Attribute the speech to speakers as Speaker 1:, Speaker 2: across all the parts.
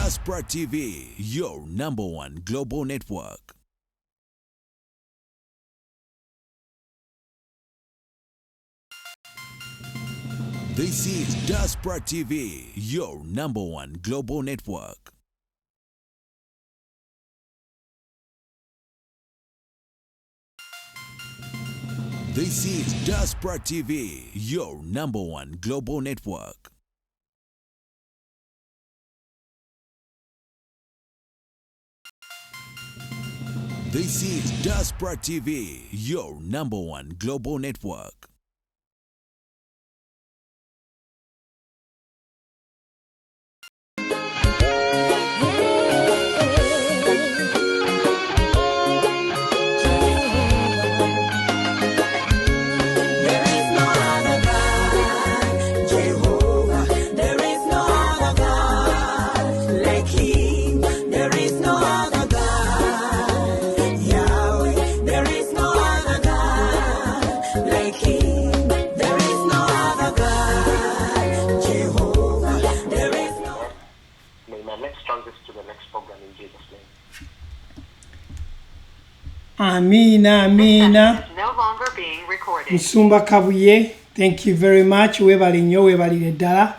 Speaker 1: Diaspora TV, your number one global network. This is Diaspora TV, your number one global network. This is Diaspora TV, your number one global network. This is Diaspora TV, your number one global network.
Speaker 2: There is no other God, Jehovah. There is no other God like Him. There is no other God, Yahweh. There is no other God like Him. There is no other God, Jehovah. There is no.
Speaker 3: Amen. Let's transit to the next program in Jesus' name.
Speaker 4: Amiina, amiina.
Speaker 5: Is no longer being recorded.
Speaker 4: Musumba Kabuye, thank you very much. Weebale nnyo, weebalire ddala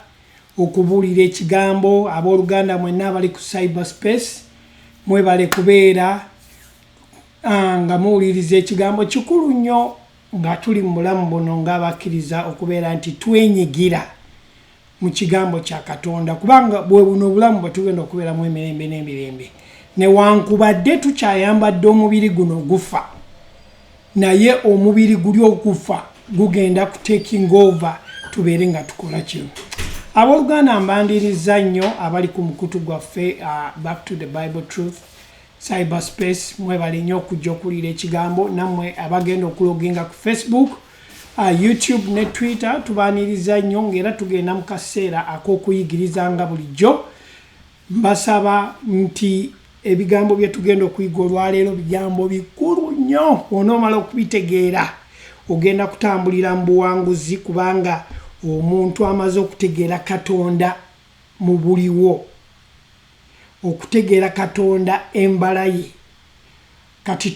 Speaker 4: okubuulira ekigambo. Abooluganda mwenna abali ku cyberspace, mwebale kubeera nga muwuliriza ekigambo. Kikulu nnyo nga tuli mu bulamu buno ng'abakkiriza okubeera nti twenyigira mu kigambo kya Katonda, kubanga bwe buno obulamu bwe tugenda okubeeramu emirembe n'emirembe. Newankubadde tukyayambadde omubiri guno ogufa, naye omubiri guli ogufa gugenda ku taking over, tubeere nga tukola kino. Abooluganda, mbandiriza nnyo abali ku mukutu gwaffe Back to the Bible Truth cyberspace. Mwebale nnyo okujja okuwulira ekigambo. Nammwe abagenda okuloginga ku Facebook, YouTube ne Twitter, tubaaniriza nnyo ng'era tugenda mu kaseera ak'okuyigiriza nga bulijjo. Mbasaba nti ebigambo bye tugenda okuyiga olwaleero bigambo bikulu nnyo. Onoomala okubitegeera, ogenda kutambulira mu buwanguzi, kubanga omuntu amaze okutegeera Katonda mu buliwo, okutegeera Katonda embala ye. Kati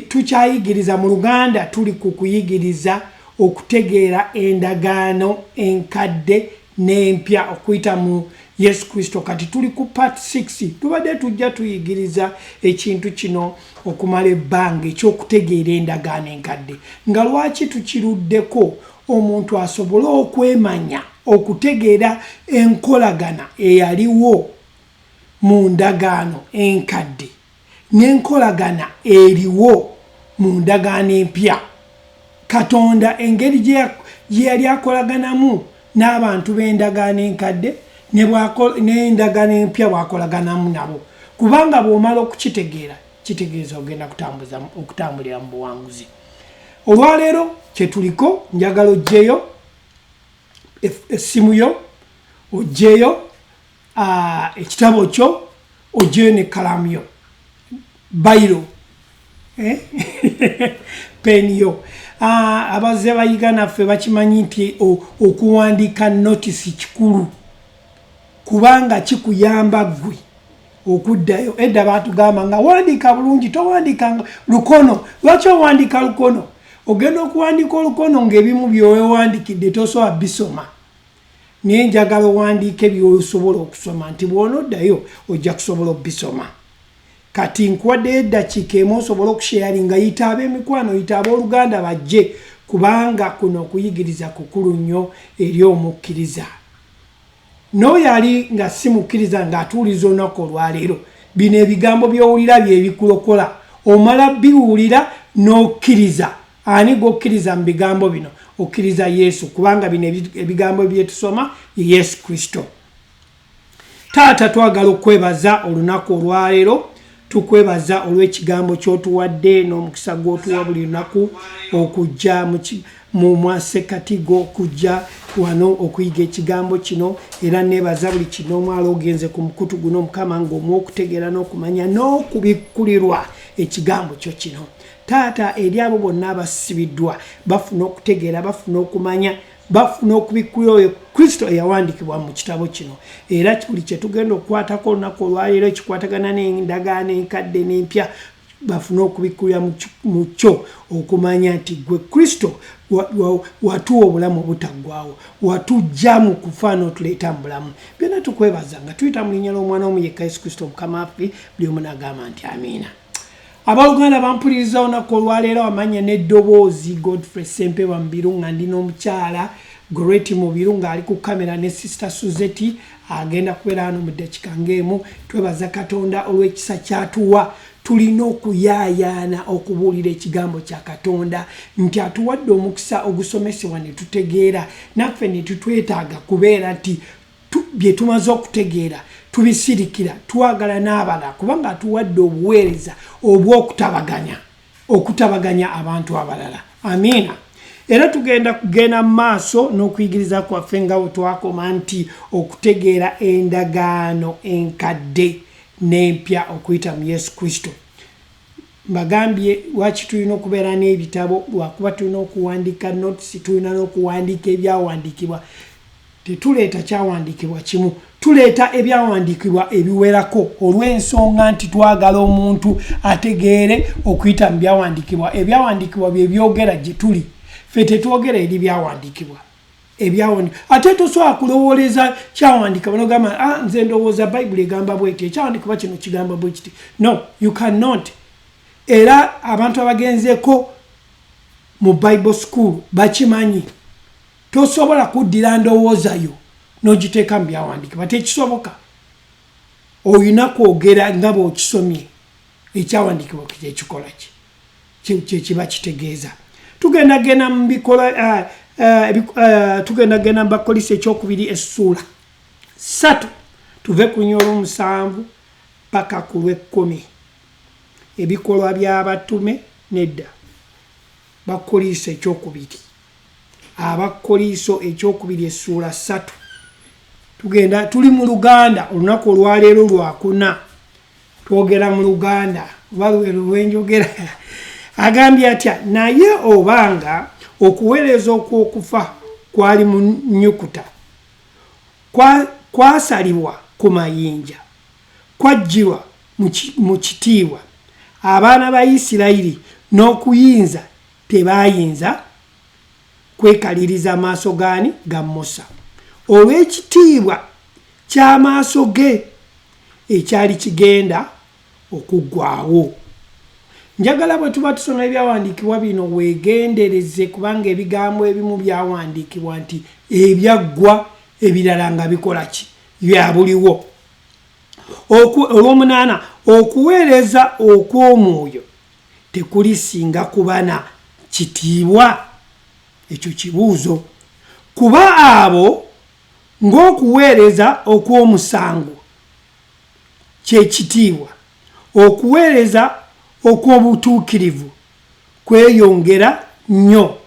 Speaker 4: tukyayigiriza mu Luganda, tuli ku kuyigiriza okutegeera endagaano enkadde n'empya okuyita mu Yesu Kristo. Kati tuli ku part 6. Tubadde tujja tuyigiriza ekintu kino okumala ebbanga, ekyokutegeera endagaano enkadde. Nga lwaki tukiruddeko? Omuntu asobole okwemanya, okutegeera enkolagana eyaliwo mu ndagaano enkadde n'enkolagana eriwo mu ndagaano empya, Katonda engeri gye yali akolaganamu n'abantu b'endagaano enkadde n'endagaano empya bw'akolaganamu nabo. Kubanga bw'omala okukitegeera, kitegeeza ogenda okutambulira mu buwanguzi. Olwaleero kyetuliko, njagala oggyeyo essimu yo, oggyeyo ekitabo kyo, oggyeyo n'ekkalaamu yo, biro, eh? Peni yo. Abazze bayiga naffe bakimanyi nti okuwandiika notisi kikulu, kubanga kikuyamba ggwe okuddayo. Edda batugamba nga wandiika bulungi, towandiika lukono. Lwaki owandiika lukono? Ogenda okuwandiika olukono ng'ebimu byowewandikidde tosobola bisoma, naye njagala owandiike by'osobola okusoma, nti bw'onoddayo ojja kusobola obisoma. Kati nkuwaddeyo eddakiika emu osobole okusharinga. Yita ab'emikwano, yita abooluganda bajje, kubanga kuno okuyigiriza kukulu nnyo eri omukkiriza n'oyo ali nga si mukkiriza ng'atuuliza olunaku olwaleero. Bino ebigambo by'owulira bye bikulokola. Omala biwulira n'okkiriza. Ani gw'okkiriza mu bigambo bino? Okkiriza Yesu, kubanga bino ebigambo byetusoma ye Yesu Kristo. Taata, twagala okwebaza olunaku olwaleero. Tukwebaza olw'ekigambo ky'otuwadde n'omukisa gw'otuwa buli lunaku okujja mu mwasekatigo, okujja wano okuyiga ekigambo kino. Era nebaza buli kinomwala ogenze ku mukutu guno, Mukama, ng'omuwa okutegeera n'okumanya n'okubikkulirwa ekigambo kyo kino. Taata, eri abo bonna abasibiddwa, bafuna okutegeera, bafuna okumanya. Bafuna okubikkulira oyo Kristo eyawandiikibwa mu kitabo kino. Era buli kye tugenda okukwatako olunaku olwaleero ekikwatagana n'endagaano enkadde n'empya, bafune okubikkulira mu kyo, okumanya nti ggwe Kristo watuwa obulamu obutaggwaawo, watuggya mu kufa n'otuleeta mu bulamu. Byonna tukwebaza nga tuyita mu linnya ly'Omwana wo yekka Yesu Kristo Mukama waffe. Buli omu n'agamba nti amiina. Abooluganda bampuliriza olunaku olwaleero, amanya n'eddoboozi Godfrey Sempebwa Mubiru, nga ndi n'omukyala Goreti Mubiru ng'ali ku kamera, ne Sister Suzeti agenda kubeera wano mu ddakiika ng'emu. Twebaza Katonda olw'ekisa ky'atuwa. Tulina okuyaayaana okubuulira ekigambo kya Katonda, nti atuwadde omukisa ogusomesebwa ne tutegeera, naffe ne tutwetaaga kubeera nti bye tumaze okutegeera tubisirikira. Twagala n'abalala, kubanga atuwadde obuweereza obw'okutabaganya, okutabaganya abantu abalala. Amiina. Era tugenda kugenda mu maaso n'okuyigiriza kwaffe nga bwe twakoma, nti okutegeera endagaano enkadde n'empya okuyita mu Yesu Kristo. Mbagambye lwaki tulina okubeera n'ebitabo: lwakuba tulina okuwandiika notes, tulina n'okuwandiika ebyawandiikibwa. Tetuleeta kyawandiikibwa kimu, tuleeta ebyawandiikibwa ebiwerako, olw'ensonga nti twagala omuntu ategeere okuyita mu byawandiikibwa. Ebyawandiikibwa bye byogera gye tuli, ffe tetwogera eri byawandiikibwa. Ate tosobola kulowooleza kyawandiikibwa nogamba, "Ah, nze ndowooza Bayibuli egamba bweti, ekyawandiikibwa kino kigamba bwe kiti." No, you cannot. Era abantu abagenzeeko mu Bible school bakimanyi, tosobola kuddira ndowooza yo n'ogiteeka mu byawandiikibwa, tekisoboka. Olina kwogera nga bw'okisomye, ekyawandiikibwa kyekikola ki, kyekiba kitegeeza. Tugenda genda mu bikola, tugenda genda mu Bakolisi ekyokubiri essuula 3, tuve ku 7 paka ku 10. Ebikolwa by'Abatume, nedda, Bakoliisi ekyokubiri, Abakoliiso ekyokubiri essuula 3. Tugenda, tuli mu Luganda olunaku olwaleero, lwakuna, twogera mu Luganda oba lwero lwenjogera. Agambye atya? Naye obanga okuweereza okw'okufa kwali mu nnyukuta, kwasalibwa ku mayinja, kwaggyirwa mu kitiibwa, abaana ba Isirayiri n'okuyinza tebayinza kwekaliriza maaso gaani? Ga Musa, olw'ekitiibwa ky'amaaso ge ekyali kigenda okuggwawo. Njagala bwe tuba tusoma ebyawandiikibwa bino weegendereze, kubanga ebigambo ebimu byawandiikibwa nti ebyaggwa, ebirala nga bikola ki? Bya buliwo. Olw'omunaana, okuweereza okw'omwoyo tekulisinga kuba na kitiibwa? Ekyo kibuuzo. Kuba abo ng'okuweereza okw'omusango kyekitiibwa, okuweereza okw'obutuukirivu kweyongera nnyo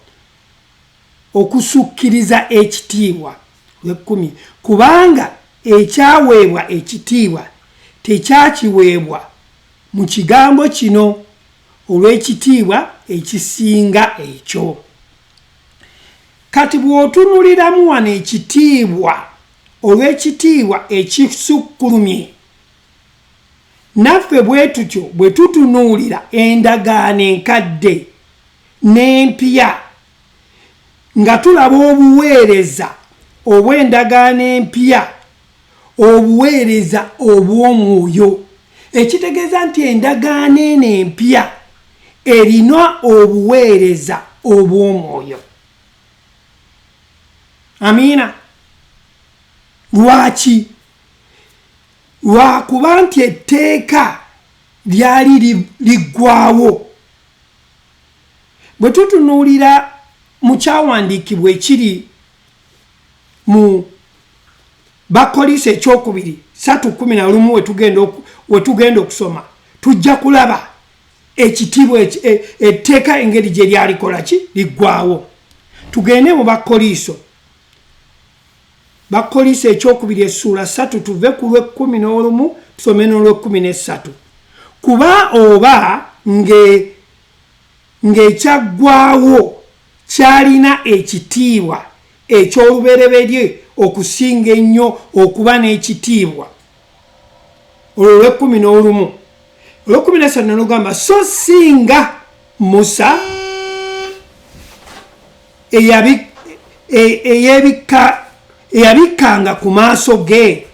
Speaker 4: okusukkiriza ekitiibwa. 10, kubanga ekyaweebwa ekitiibwa tekyakiweebwa mu kigambo kino olw'ekitiibwa ekisinga ekyo. Kati bw'otunuliramu wano ekitiibwa, olw'ekitiibwa ekisukkulumye, naffe bwe tutyo bwe tutunuulira endagaano enkadde n'empya, nga tulaba obuweereza obw'endagaano empya, obuweereza obw'omwoyo, ekitegeeza nti endagaano eno empya erina obuweereza obw'omwoyo. Amiina. Lwaki? Lwakuba nti etteeka lyali liggwawo. Bwe tutunuulira mu kyawandiikibwa ekiri mu Bakoliisi ekyokubiri 3:11, wetugenda okusoma, tujja kulaba ekitiibwa etteeka engeri gye lyalikola ki? Liggwawo. Tugende mu Bakoliiso, Bakoliisi ekyokubiri essuula 3, tuve ku lw'e-11 tusome n'olw'e-13. Kuba oba ng'ekyaggwawo kyalina ekitiibwa eky'olubereberye okusinga ennyo okuba n'ekitiibwa. Olwo olw'ekumi n'olumu, olw'ekumi n'esatu ne lugamba, so singa Musa eyabikkanga ku maaso ge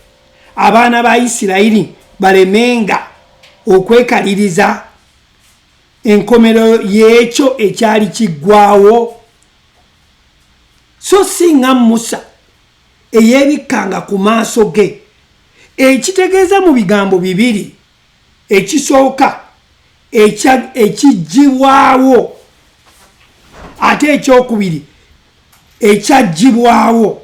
Speaker 4: abaana ba Isirayiri balemenga okwekaliriza enkomerero y'ekyo ekyali kiggwawo. So singa Musa eyeebikkanga ku maaso ge, ekitegeeza mu bigambo bibiri, ekisooka ekiggyibwawo, ate ekyokubiri ekyaggibwawo.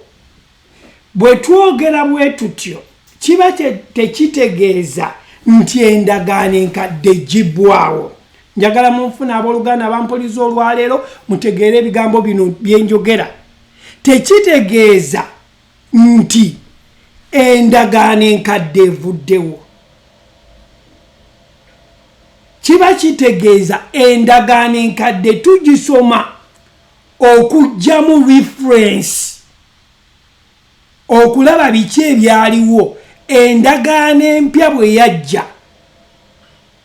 Speaker 4: Bwe twogera bwe tutyo, kiba tekitegeeza nti endagaano enkadde eggibwawo. Njagala munfuna, abooluganda abampuliza olwaleero, mutegeere ebigambo bino byenjogera. Tekitegeeza nti endagaano enkadde evuddewo. Kiba kitegeeza endagaano enkadde tugisoma okuggyamu reference, okulaba biki ebyaliwo endagaano empya bwe yajja.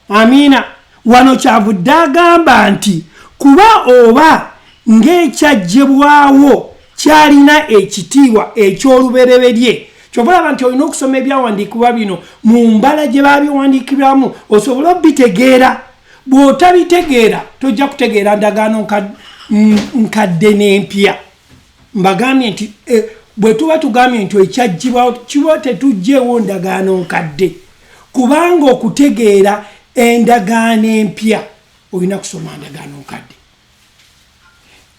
Speaker 4: Amiina. Wano kyavudde agamba nti kuba oba ng'ekyaggyibwawo kyalina ekitiibwa eky'olubereberye. Kyova olaba nti olina okusoma ebyawandiikibwa bino mu mbala gye babiwandiikibwamu osobole obitegeera. Bw'otabitegeera, tojja kutegeera ndagaano nkadde n'empya. Mbagambye nti bwe tuba tugambye nti ekyaggyibwawo, kiba tetuggyeewo ndagaano nkadde, kubanga okutegeera endagaano empya olina kusoma ndagaano nkadde.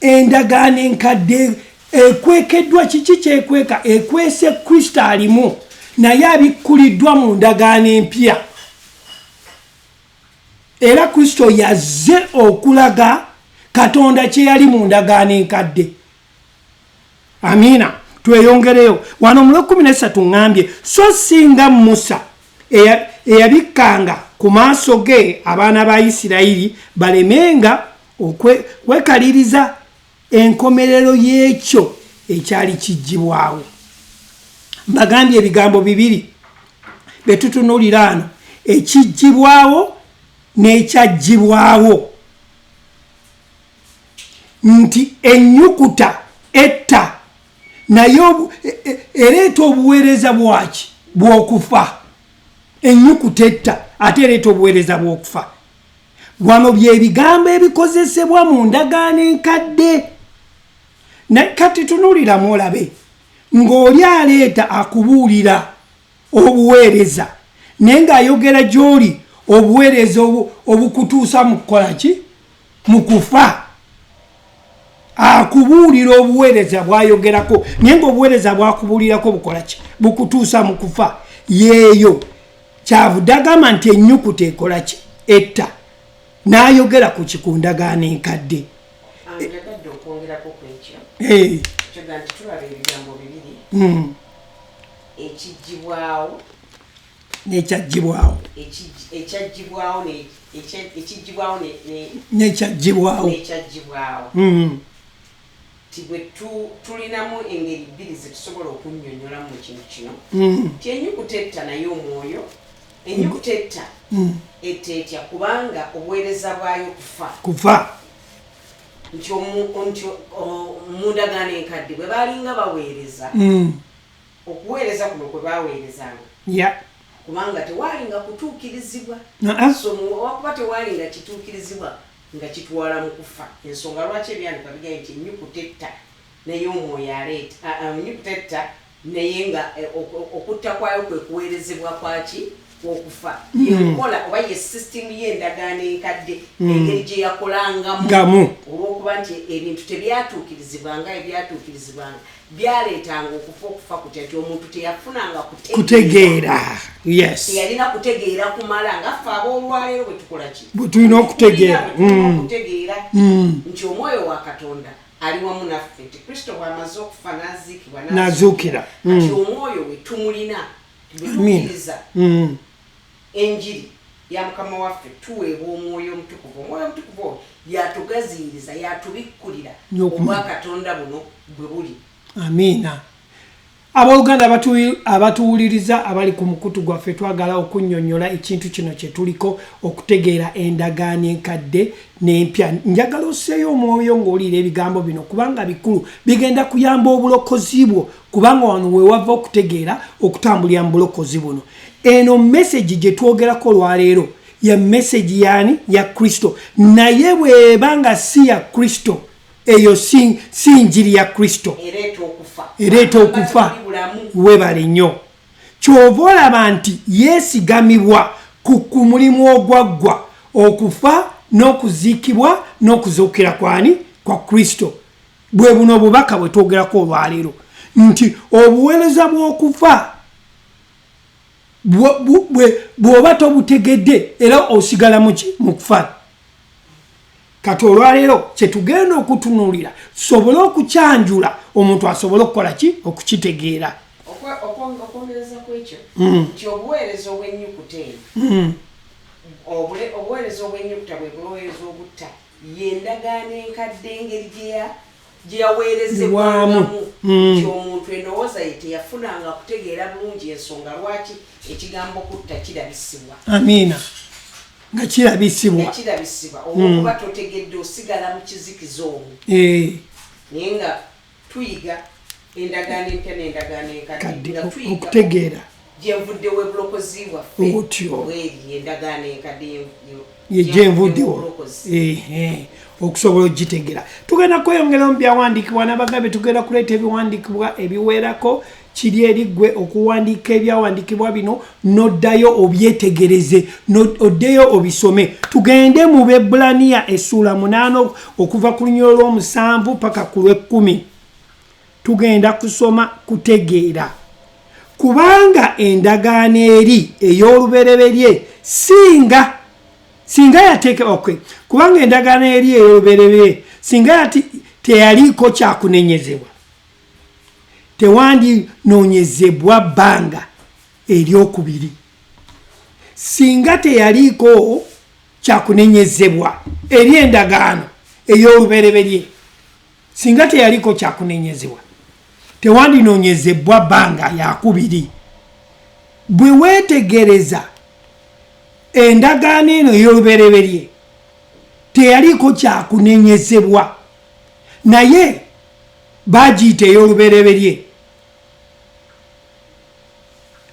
Speaker 4: Endagaano enkadde ekwekeddwa. Kiki kyekweka? Ekwese Kristo alimu, naye abikkuliddwa mu ndagaano empya. Era Kristo yazze okulaga Katonda kye yali mu ndagaano enkadde. Amiina. Tweyongereyo wano mu lwekumi nesatu. Ŋŋambye, so singa Musa eyabikkanga ku maaso ge abaana ba Isirayiri balemenga okwekaliriza enkomerero y'ekyo ekyali kiggibwawo. Mbagambye ebigambo bibiri betutunuulira ano, ekiggyibwawo n'ekyaggibwawo, nti ennyukuta etta, naye ereeta obuweereza bwaki? Bw'okufa. Ennyukuta etta, ate ereeta obuweereza bw'okufa. Wano byebigambo ebikozesebwa mu ndagaano enkadde. Kati tunuuliramu olabe ng'oli aleeta akubuulira obuweereza, naye ng'ayogera gy'oli obuweereza obukutuusa mu kukola ki? Mu kufa. Akubuulira obuweereza bwayogerako, naye ngaobuweereza bwakubuulirako bukola ki? Bukutuusa mu kufa. Yeeyo kyavudde agamba nti ennyukuta ekola ki? Etta. N'ayogera ku kikundagaano enkadde.
Speaker 6: Njagadde okwongerako ku ekyo. Kyoga nti tulaba ebigambo bibiri, ekiggyibwawo
Speaker 4: n'ekyaggibwawo.
Speaker 6: Ekyaggibwawo, ekiggyibwawo
Speaker 4: n'ekyaggibwawo.
Speaker 6: N'ekyaggibwawo. Ti bwe tulinamu engeri bbiri zetusobola okunnyonnyolamu mu kintu kino, ti ennyukuta etta, naye omwoyo, ennyukuta etta, etta etya? Kubanga obuweereza bwayo kufa.
Speaker 4: Kufa.
Speaker 6: Nti mu ndagaano enkadde bwe baalinga baweereza, okuweereza kuno kwe baweerezanga, kubanga tewaalinga kutuukirizibwa. So wakuba tewaalinga kituukirizibwa, nga kitwala mu kufa. Ensonga lwaki ebyandikwa bigaye nti ennyukuta etta, naye omwoyo aleeta, ennyukuta etta, naye nga okutta kwayo kwe kuweerezebwa kwaki? Okufa. Yenkola oba ye sisitimu y'endagaano enkadde, engeri gye yakolangamu.
Speaker 4: Gamu.
Speaker 6: Olw'okuba nti ebintu tebyatuukirizibwanga, ebyatuukirizibwanga byaleetanga okufa. Okufa kutya? Nti omuntu teyafunanga
Speaker 4: kutegeera, yes.
Speaker 6: Teyalina kutegeera kumala nga ffe aboolwaleero bwe tukola ki?
Speaker 4: Bwe tulina okutegeera.
Speaker 6: Bwe tulina okutegeera nti omwoyo wa Katonda ali wamu naffe, nti Kristo bw'amaze okufa n'aziikibwa,
Speaker 4: n'azuukira.
Speaker 6: Kati omwoyo we tumulina, bwe
Speaker 4: Amiina.
Speaker 6: tukkiriza enjiri ya Mukama waffe, tuweebwa Omwoyo Omutukuvu. Omwoyo Omutukuvu oyo yatugaziyiriza, yatubikkulira
Speaker 4: N'okumanya.
Speaker 6: obwakatonda buno bwe buli.
Speaker 4: Amiina. Abooluganda abatuwuliriza abali ku mukutu gwaffe, twagala okunnyonnyola ekintu kino kye tuliko, okutegeera endagaano enkadde n'empya. Njagala osseeyo omwoyo ng'oliira ebigambo bino, kubanga bikulu, bigenda kuyamba obulokozi bwo, kubanga wano we wava okutegeera okutambulira mu bulokozi buno. Eno message gye twogerako olwaleero ya message yaani? Ya Kristo. Naye bw'eba nga si ya Kristo, eyo si njiri ya Kristo, ereeta okufa. Webale nnyo. Kyova olaba nti yeesigamibwa ku mulimu ogwaggwa, okufa n'okuziikibwa n'okuzuukira kwani? Kwa Kristo. Bwe buno obubaka bwe twogerako olwaleero, nti obuweereza bw'okufa bw'oba tobutegedde, era osigala muki? Mu kufa. Kati olwaleero kyetugenda okutunuulira, tusobole okukyanjula omuntu asobole okukola ki? Okukitegeera.
Speaker 6: Okwongereza ku ekyo, nti obuweereza obw'ennyukuta eno, obuweereza obw'ennyukuta bwe buweereza obutta, y'endagaano enkadde engeri gye yaweerezebwangamu, nti omuntu endowooza ye teyafunanga kutegeera bulungi ensonga lwaki ekigambo kutta kirabisibwa.
Speaker 4: Amiina. Nga kirabisibwa,
Speaker 6: nga kirabisibwa, olwokuba totegedde, osigala mu kizikiza omwo. Naye nga tuyiga endagaano empya n'endagaano enkadde, nga tuyiga
Speaker 4: okutegeera
Speaker 6: gyenvudde w'ebulokozi bwaffe.
Speaker 4: Otyo.
Speaker 6: Bweri endagaano enkadde.
Speaker 4: Ye gyenvuddewo okusobola okugitegeera. Tugenda kweyongera mu byawandiikibwa n'abagabe, tugenda kuleeta ebiwandiikibwa ebiwerako. Kiri eri ggwe okuwandiika ebyawandiikibwa bino n'oddayo obyetegereze, oddeyo obisome. Tugende mu Bebbulaniya essuula 8 okuva ku lunyiriri olw'omusanvu paka ku lw'ekkumi. Tugenda kusoma kutegeera, kubanga endagaano eri ey'olubereberye singa yateekebwa, okay, kubanga endagaano eri ey'olubereberye singa teyaliiko kyakunenyezebwa, tewandinoonyezebwa bbanga eryokubiri. Singa teyaliiko kyakunenyezebwa eri endagaano ey'olubereberye, singa teyaliko kyakunenyezebwa, tewandinoonyezebwa bbanga yakubiri. Bwe weetegereza endagaano eno ey'olubereberye teyaliiko kyakunenyezebwa, naye bagiyita ey'olubereberye.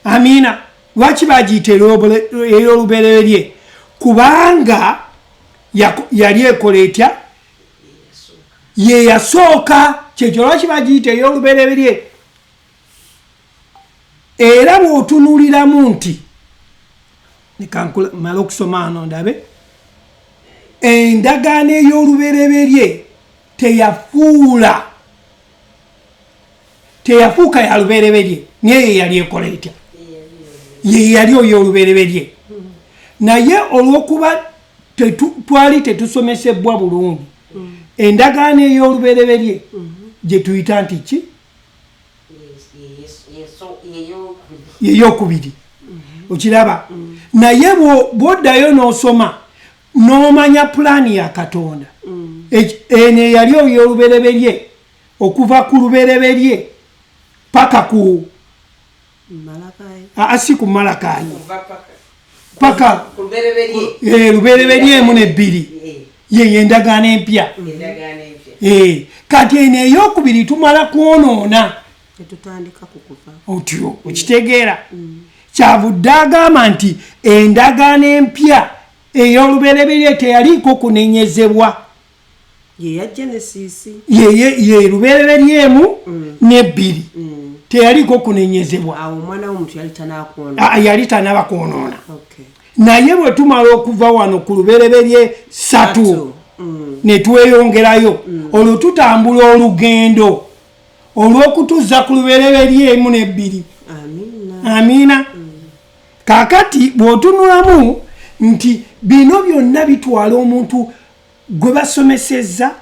Speaker 4: Amiina. Lwaki bagiyita ey'olubereberye? Kubanga yali ekola etya? Ye yasooka. Kyekyo lwaki bagiyita ey'olubereberye. Era bw'otunuuliramu nti mala okusoma ano ndabe, endagaano ey'olubereberye teyafuuka ya lubereberye, naye ye yali ekola etya? Ye yali oy'olubereberye. Naye olw'okuba twali tetusomesebwa bulungi, endagaano ey'olubereberye gye tuyita nti ki? Yeyokubiri. Okiraba? Naye bw'oddayo n'osoma n'omanya pulaani ya Katonda, eno eyali ey'olubereberye okuva ku lubereberye paka ku si ku Malakayi, paka lubereberye emu nebbiri, yeyo endagaano empya. Kati eno eyokubiri tumala kwonoona otyo, okitegeera? Kyavudde agamba nti endagaano empya ey'olubereberye teyaliiko kunenyezebwa, ye lubereberye emu nebbiri, teyaliko kunenyezebwa, yali tanaba kwonoona. Naye bwe tumala okuva wano ku lubereberye 3 ne tweyongerayo, olwo tutambula olugendo olw'okutuzza ku lubereberye emu nebbiri. Amiina. Kaakati bw'otunulamu nti bino byonna bitwala omuntu gwe basomesezza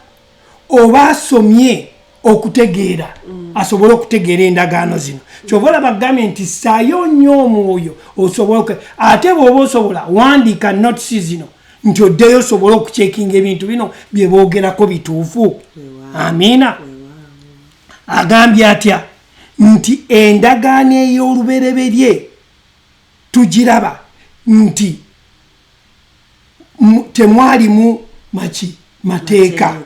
Speaker 4: oba asomye okutegeera, asobole okutegeera endagaano zino. Kyova olaba gambye nti ssaayo nnyo omwoyo osobole, ate bw'oba osobola wandiika notes zino nti oddeyo osobole okucekinga ebintu bino bye boogerako bituufu. Amiina. Agambye atya nti endagaano ey'olubereberye tugiraba nti temwalimu maki mateeka.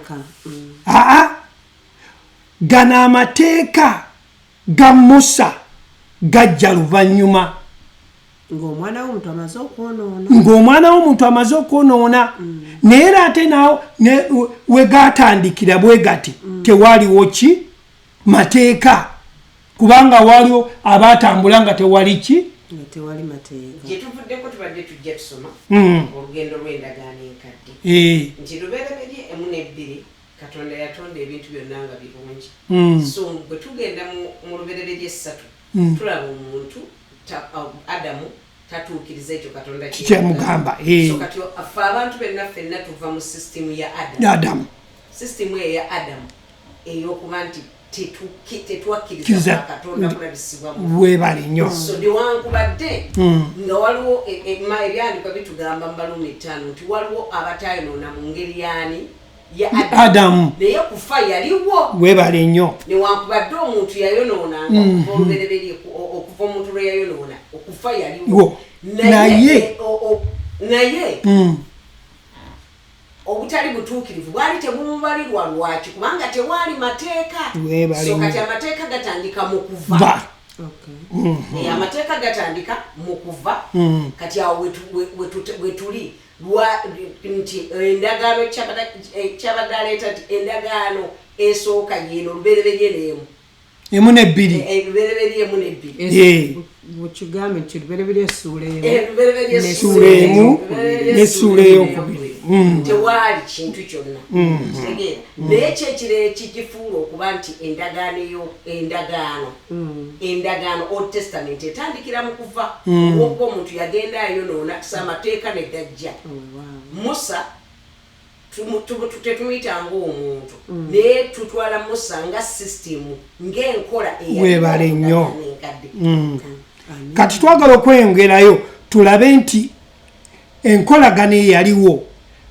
Speaker 4: Aa, gano amateeka ga Musa gajja luvannyuma
Speaker 7: ng'omwana w'omuntu amaze okwonoona,
Speaker 4: ng'omwana w'omuntu amaze okwonoona. Naye era ate nawo we gatandikira bwe gati, tewaliwo ki mateeka, kubanga waliwo abatambula nga tewali ki,
Speaker 7: nga tewali mateeka.
Speaker 6: Gye tuvuddeko tubadde tujja tusoma olugendo lw'endagaano enkadde, nti lubereberye 1 ne 2 Katonda yatonda ebintu byonna nga birungi. So bwe tugenda mu lubereberye 3, tulaba omuntu Adamu tatuukiriza ekyo Katonda kye
Speaker 4: Kyeyamugamba, eh.
Speaker 6: So kati ffe abantu benna ffenna tuva mu sisitimu ya Adamu.
Speaker 4: Adamu.
Speaker 6: Sisitimu eyo ya Adamu ey'okuba nti tetwakkiriza
Speaker 4: Kkiriza.
Speaker 6: kwa Katonda kulabisibwa mu
Speaker 4: Weebale nnyo.
Speaker 6: So newankubadde nga waliwo ebyandikwa bitugamba mu Baluumi 5 nti waliwo abatayonoona mu ngeri yaani ya Adamu,
Speaker 4: Adamu.
Speaker 6: Naye kufa yaliwo.
Speaker 4: Weebale nnyo.
Speaker 6: Newankubadde omuntu yayonoonanga okuva olubereberye, okuva omuntu lwe yayonoona, okufa yaliwo.
Speaker 4: Wo. Naye-
Speaker 6: Naye obutali butuukirivu bwali tebumubalirwa. Lwaki? Kubanga tewaali mateeka.
Speaker 4: Weebale
Speaker 6: So kati
Speaker 4: nnyo.
Speaker 6: amateeka gatandika mu kuva.
Speaker 4: Va.
Speaker 6: Amateeka gatandika mu kuva. Kati awo wetuli nti endagaano kyabadde aleeta nti endagaano esooka yeeno lubereberye n'emu.
Speaker 4: 1 ne 2.
Speaker 6: Lubereberye 1 ne 2.
Speaker 7: Bukigambe nti lubereberye essuula 1.
Speaker 6: Lubereberye
Speaker 4: Essuula 1 n'essuula 2.
Speaker 6: Tewaali kintu kyonna, kitegeera. Naye kyekiro ekigifuula okuba nti endagaano endagaano Old Testament etandikira mu kuva, olwokuba omuntu yagenda ayonoona, so amateeka ne gajja. Musa tetumuyita ng'omuntu, naye tutwala Musa nga sisitimu, ng'enkola eyaliwo
Speaker 4: Weebale nnyo.
Speaker 6: mu ndagaano enkadde.
Speaker 4: Kati twagala okweyongerayo tulabe nti enkolagano eyaliwo,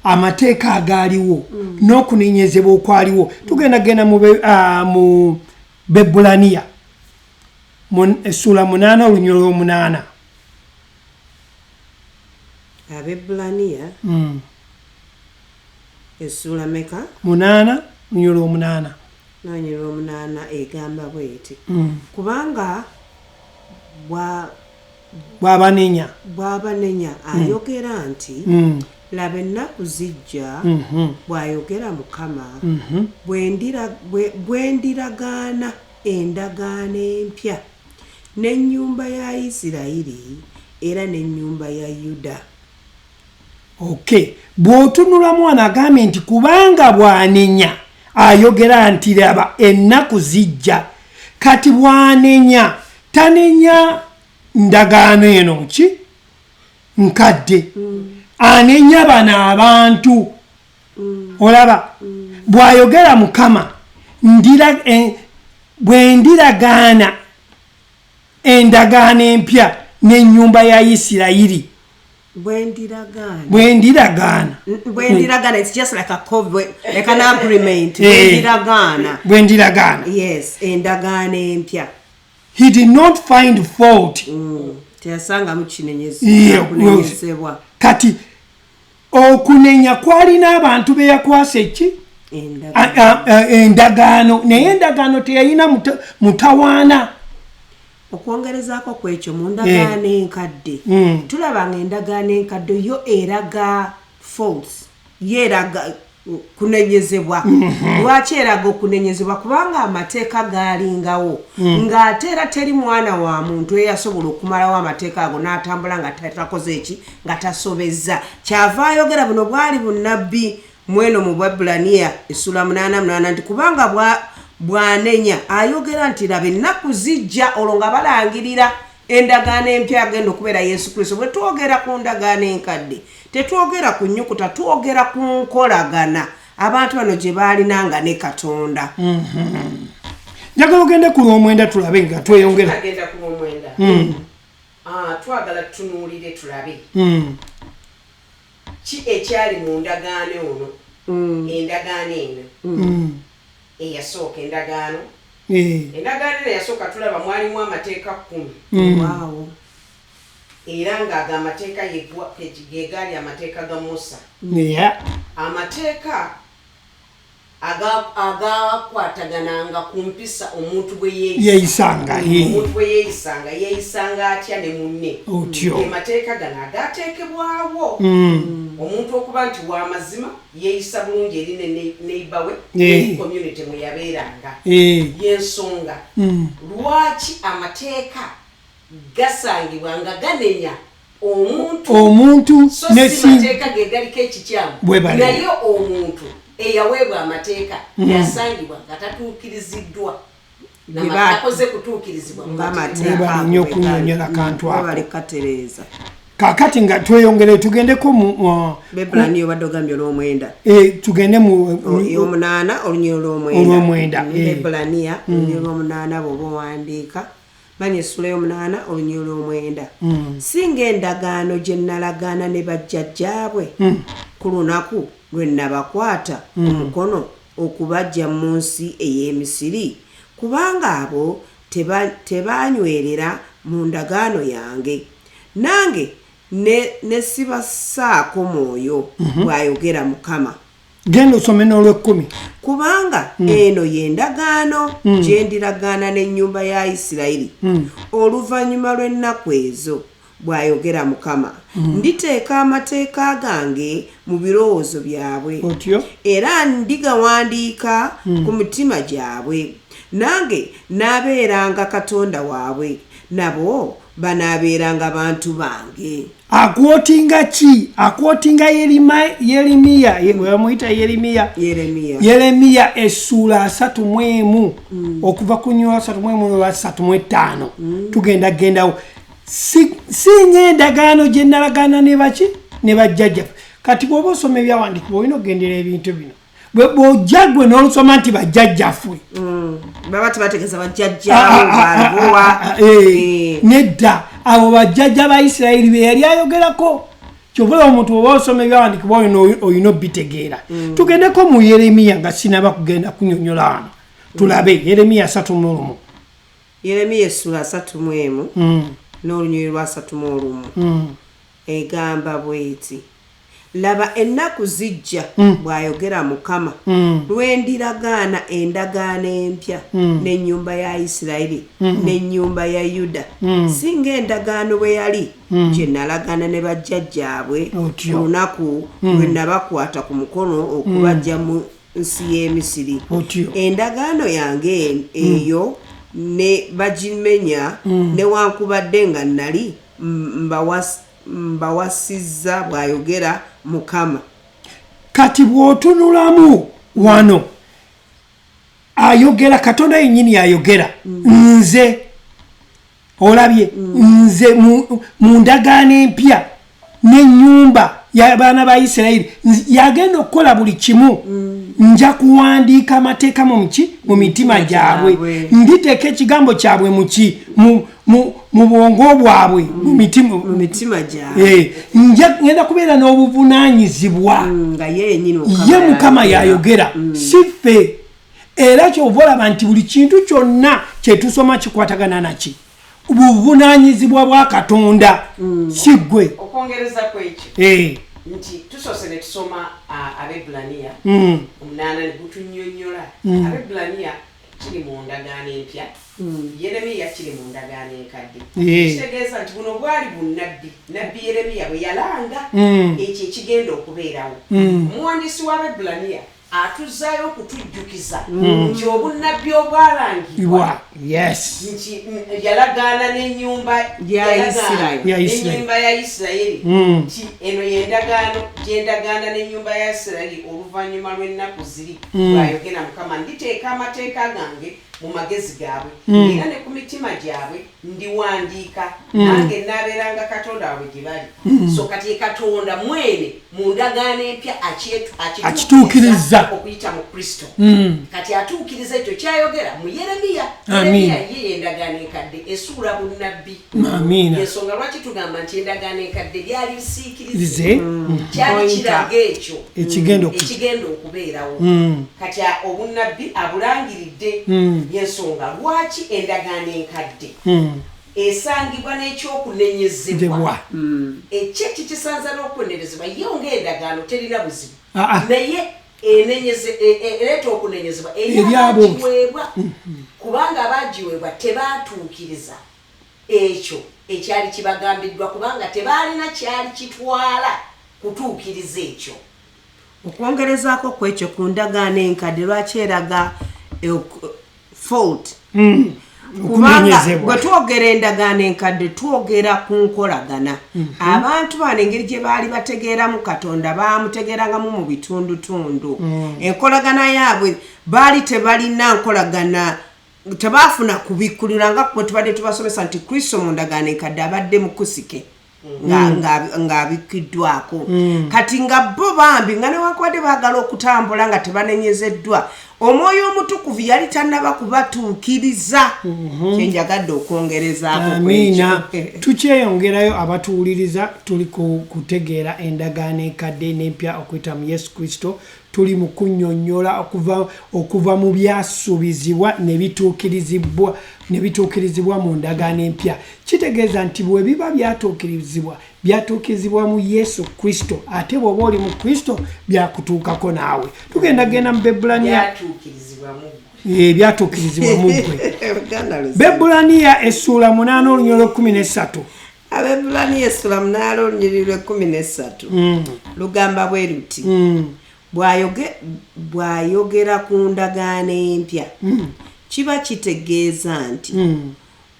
Speaker 4: amateeka agaaliwo n'okunenyezebwa okwaliwo. Tugenda genda mu Bebulaniya essuula 8 olunyiriri 8.
Speaker 7: Abebulaniya essuula meka?
Speaker 4: 8 lunyiriri 8.
Speaker 7: Nonyera 8 egamba bweti: kubanga
Speaker 4: Bw'abanenya.
Speaker 7: Bw'abanenya ayogera nti, laba, ennaku zijja, bw'ayogera Mukama, bwe ndiragaana endagaano empya n'ennyumba ya Isirayiri era n'ennyumba ya Yuda.
Speaker 4: Ok, bw'otunulamu wano agambye nti kubanga bw'anenya ayogera nti laba, ennaku zijja. Kati bw'anenya, tanenya ndagaano eno ki nkadde, anenya bano abantu. Olaba bw'ayogera Mukama, bwe ndiragaana endagaano empya n'ennyumba ya Isirayiri.
Speaker 7: Bwe ndiragaana.
Speaker 4: Bwe ndiragaana.
Speaker 7: Bwe ndiragaana, it's just like a like an agreement.
Speaker 4: Eh.
Speaker 7: Bwe ndiragaana.
Speaker 4: Bwe ndiragaana.
Speaker 7: Yes, endagaano empya.
Speaker 4: He did not find fault.
Speaker 7: Teyasangamu kunenyezebwa.
Speaker 4: Kati okunenya kwalina abantu be yakwasa eki? Endagaano. Naye endagaano teyalina mutawaana.
Speaker 7: Okwongerezaako ku ekyo, mu ndagaano enkadde tulaba nga endagaano enkadde yo eraga faults, yo eraga kunenyezebwa. Lwaki eraga okunenyezebwa? Kubanga amateeka gaalingawo, ng'ate era teri mwana wa muntu eyasobola okumalawo amateeka ago n'atambula nga takoze eki, nga tasobezza. Kyava ayogera buno bwali bunnabbi mweno mu Bwabulaniya essula 88 nti kubanga bw'anenya ayogera nti laba, ennaku zijja, olwo nga balangirira endagaano empya agenda okubeera Yesu Kristo. Bwe twogera ku ndagaano enkadde, tetwogera ku nnyukuta, twogera ku nkolagana abantu bano gye baalinanga ne Katonda.
Speaker 4: Njagala ogende ku lwomwenda tulabe nga tweyongera.
Speaker 6: Agenda ku lwomwenda. Twagala tutunuulire tulabe ki ekyali mu ndagaano ono, endagaano eno eyasooka, endagaano Endagaano eno eyasooka tulaba mwalimu amateeka 10.
Speaker 7: Waawo.
Speaker 6: Era ng'ago amateeka ge gaali amateeka ga Musa. Amateeka agakwatagananga ku mpisa omuntu bwe
Speaker 4: yeeyisanga.
Speaker 6: Omuntu bwe yeeyisanga, yeeyisanga atya ne munne.
Speaker 4: Otyo.
Speaker 6: Amateeka gano agateekebwawo omuntu okuba nti wa mazima, yeeyisa bulungi eri ne neighbor we, eri community mwe yabeeranga. Y'ensonga lwaki amateeka gasangibwa nga ganenya omuntu,
Speaker 4: omuntu
Speaker 6: so si mateeka ge galiko ekikyamu, naye omuntu eyaweebwa amateeka yasangibwa nga tatuukiriziddwa, takoze kutuukirizibwa.
Speaker 4: Webale nnyo okunnyonnyola kantu ako.
Speaker 7: Webale katereeza.
Speaker 4: Kaakati nga tweyongere, tugendeko mu
Speaker 7: Bebbulaniya obadde ogambye olw'omwenda.
Speaker 4: Tugende mu
Speaker 7: 8 olunyiriri olw'omwenda.
Speaker 4: Olw'omwenda.
Speaker 7: Bebbulaniya olunyiriri lw'omunaana, bw'oba owandiika manya essula 8 olunyiriri lw'omwenda. Singa endagaano gye nalagaana ne bajjajjaabwe ku lunaku lwe nabakwata ku mukono okubaggya mu nsi ey'Emisiri, kubanga abo tebanywerera mu ndagaano yange, nange ne sibassaako mwoyo, bw'ayogera Mukama.
Speaker 4: Genda osome n'olw'ekkumi.
Speaker 7: Kubanga eno y'endagaano gye ndiragaana n'ennyumba ya Isirayiri oluvannyuma lw'ennaku ezo, bw'ayogera Mukama. Nditeeka amateeka gange mu birowoozo byabwe,
Speaker 4: Otyo.
Speaker 7: era ndigawandiika ku mitima gyabwe, nange naabeeranga Katonda waabwe, nabo banaabeeranga bantu bange.
Speaker 4: Aquotinga ki? Aquotinga Yeremiya, bwe bamuyita Yeremiya.
Speaker 7: Yeremiya.
Speaker 4: Yeremiya essuula 31, okuva ku nnyiriri 31 lwa 35. Tugenda gendawo. Singa endagaano gye nalagaana ne baki, ne bajjajjaffe. Kati bw'oba osoma ebyawandiikibwa, olina okugendera ebintu bino. Bw'ojja gwe n'olusoma nti bajjajjaffe,
Speaker 7: baba tebategeeza bajjajjaabo balibowa.
Speaker 4: Nedda, abo bajjajja ba Isirayiri be yali ayogerako. Kyova omuntu oba osoma ebyawandiikibwa olina obitegeera. Tugendeko mu Yeremiya, nga sinaba kugenda kunyonyola wano. Tulabe Yeremiya 31.
Speaker 7: Yeremiya essula 31 n'olunyiriri lwa 31 egamba bweti: Laba, ennaku zijja, bw'ayogera Mukama, lwe ndiragaana endagaano empya n'ennyumba ya Isirayiri n'ennyumba ya Yuda, singa endagaano bwe yali gye nalagaana ne bajjajjaabwe
Speaker 4: Otyo.
Speaker 7: ku lunaku lwe nabakwata ku mukono okubaggya mu nsi y'Emisiri.
Speaker 4: Otyo.
Speaker 7: Endagaano yange eyo ne bagimenya, newankubadde nga nali mbawasizza, bw'ayogera Mukama.
Speaker 4: Kati bw'otunulamu wano, ayogera Katonda yennyini, ayogera nze olabye nze mu ndagaano empya n'ennyumba y'abaana ba Isirayiri, yagenda okukola buli kimu. Nja kuwandiika amateeka mu muki, mu mitima gyabwe.
Speaker 7: Gyabwe.
Speaker 4: Nditeeka ekigambo kyabwe muki, mu bwongo bwabwe, mu mitima.
Speaker 7: Mu mitima gyabwe.
Speaker 4: Ngenda kubeera n'obuvunaanyizibwa.
Speaker 7: Nga ye yennyini.
Speaker 4: Ye Mukama yayogera, si ffe. Era kyova olaba nti buli kintu kyonna kyetusoma kikwatagana naki, buvunaanyizibwa bwa Katonda, si ggwe.
Speaker 6: Okwongereza ku ekyo, nti tusoose ne tusoma Abebbulaniya 8 ne gutunnyonnyola. Abebbulaniya kiri mu ndagaano empya, Yeremiya kiri mu ndagaano enkadde. Kitegeeza nti buno bwali bunnabbi, nabbi Yeremiya bwe yalanga ekyo ekigenda okubeerawo. Omuwandiisi w'Abebbulaniya atuzaayo okutujjukiza nti obunnabbi obwalangibwa
Speaker 4: Bwa yes
Speaker 6: nti yalagaana n'ennyumba
Speaker 7: Ya
Speaker 6: yalagaana
Speaker 7: Isirayiri.
Speaker 4: Ya Isirayiri.
Speaker 6: n'ennyumba ya Isirayiri, nti eno yendagaano gyendagaana n'ennyumba ya Isirayiri oluvannyuma lw'ennaku ziri, bw'ayogera Mukama, nditeeka amateeka gange mu magezi gaabwe, era ne ku mitima gyabwe ndiwandiika, nange naabeeranga Katonda waabwe gye bali. So kati Katonda mwene mu ndagaano empya
Speaker 4: Akituukiriza.
Speaker 6: okuyita mu Kristo. Kati atuukiriza ekyo kyayogera mu Yeremiya.
Speaker 4: Amiina.
Speaker 6: Yeremiya ye yendagaano enkadde esuula bunnabbi.
Speaker 4: Amiina.
Speaker 6: Ensonga lwaki tugamba nti endagaano enkadde lyali lisiikirize,
Speaker 4: Lize.
Speaker 6: kyali kiraga ekyo
Speaker 4: Ekigenda
Speaker 6: ekigenda okubeerawo. Kati obunnabbi abulangiridde. Yensonga lwaki endagaano enkadde esangibwa n'ekyokunenyezebwa, ekyo ekikisanza n'okunenyezebwa, yo ng'endagaano terina buzibu, naye ereeta okunenyezebwa eri abagiweebwa, kubanga abagiweebwa tebaatuukiriza ekyo ekyali kibagambiddwa, kubanga tebaalina kyali kitwala kutuukiriza ekyo.
Speaker 7: Okwongerezaako ku ekyo, ku ndagaano enkadde lwaki eraga fault? Kubanga bwe twogera endagaano enkadde twogera ku nkolagana. Abantu bano engeri gye baali bategeeramu Katonda, baamutegeerangamu mu bitundutundu. Enkolagana yaabwe baali tebalina nkolagana, tebaafuna kubikkulirwa nga bwe tubadde tubasomesa nti Kristo mu ndagaano enkadde abadde mukusike ng'abikkiddwako. Kati nga bo bambi nga newankubadde baagala okutambula nga tebanenyezeddwa, Omwoyo Omutukuvu yali tannaba kubatuukiriza. Kyenjagadde okwongerezaako.
Speaker 4: Amiina. Tukyeyongerayo, abatuwuliriza, tuli ku kutegeera endagaano enkadde n'empya okuyita mu Yesu Kristo. Tuli mu kunnyonnyola okuva mu byasuubizibwa ne bituukirizibwa mu ndagaano empya. Kitegeeza nti bwe biba byatuukirizibwa, byatuukirizibwa mu Yesu Kristo, ate bw'oba oli mu Kristo byakutuukako naawe. Tugenda genda mu Bebulaniya.
Speaker 6: Byatuukirizibwa mu ggwe.
Speaker 4: Byatuukirizibwa mu ggwe. Bebulaniya essuula 8 olunyiriri 13.
Speaker 7: Abebulaniya essula 8 olunyiriri lw'e13 lugamba bwe luti: Bw'ayogera ku ndagaano empya, kiba kitegeeza nti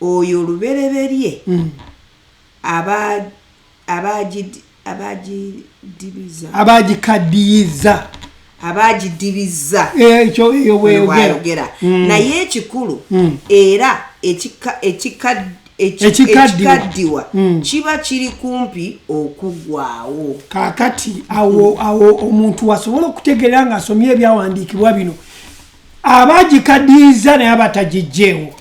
Speaker 7: oyo olubereberye abagidibiza.
Speaker 4: Abagikaddiyiza.
Speaker 7: Abagidibiza.
Speaker 4: Ekyo eyo bweyogera.
Speaker 7: Bwayogera, naye ekikulu era
Speaker 4: Ekikaddiwa.
Speaker 7: ekikaddiwa kiba kiri kumpi okuggwawo.
Speaker 4: Kaakati awo omuntu wasobola okutegeera ng'asomye ebyawandiikibwa bino, abagikaddiyiza naye abatagijjeewo.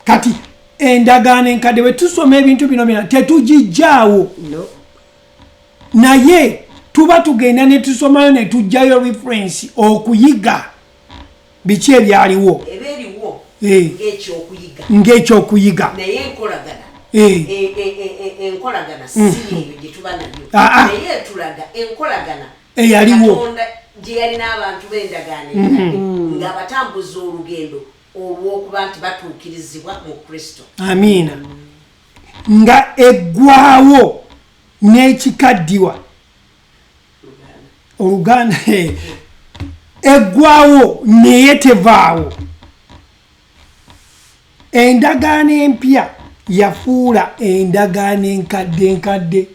Speaker 4: Kati endagaano enkadde, bwe tusoma ebintu bino byonna, tetugijjaawo,
Speaker 7: No.
Speaker 4: naye tuba tugenda ne tusomayo ne tujjayo reference okuyiga biki ebyaliwo.
Speaker 6: Eba eriwo ng'ekyokuyiga.
Speaker 4: Ng'ekyokuyiga.
Speaker 6: Naye enkolagana enkolagana si eyo gye tuba nayo, naye etulaga enkolagana
Speaker 4: Eyaliwo.
Speaker 6: Katonda gye yalina abantu b'endagaano enkadde ng'abatambuza olugendo olw'okuba nti batuukirizibwa mu Kristo.
Speaker 4: Amiina. Nga eggwawo n'ekikaddiwa, oluganda eggwawo naye tevaawo. Endagaano empya yafuula endagaano enkadde enkadde.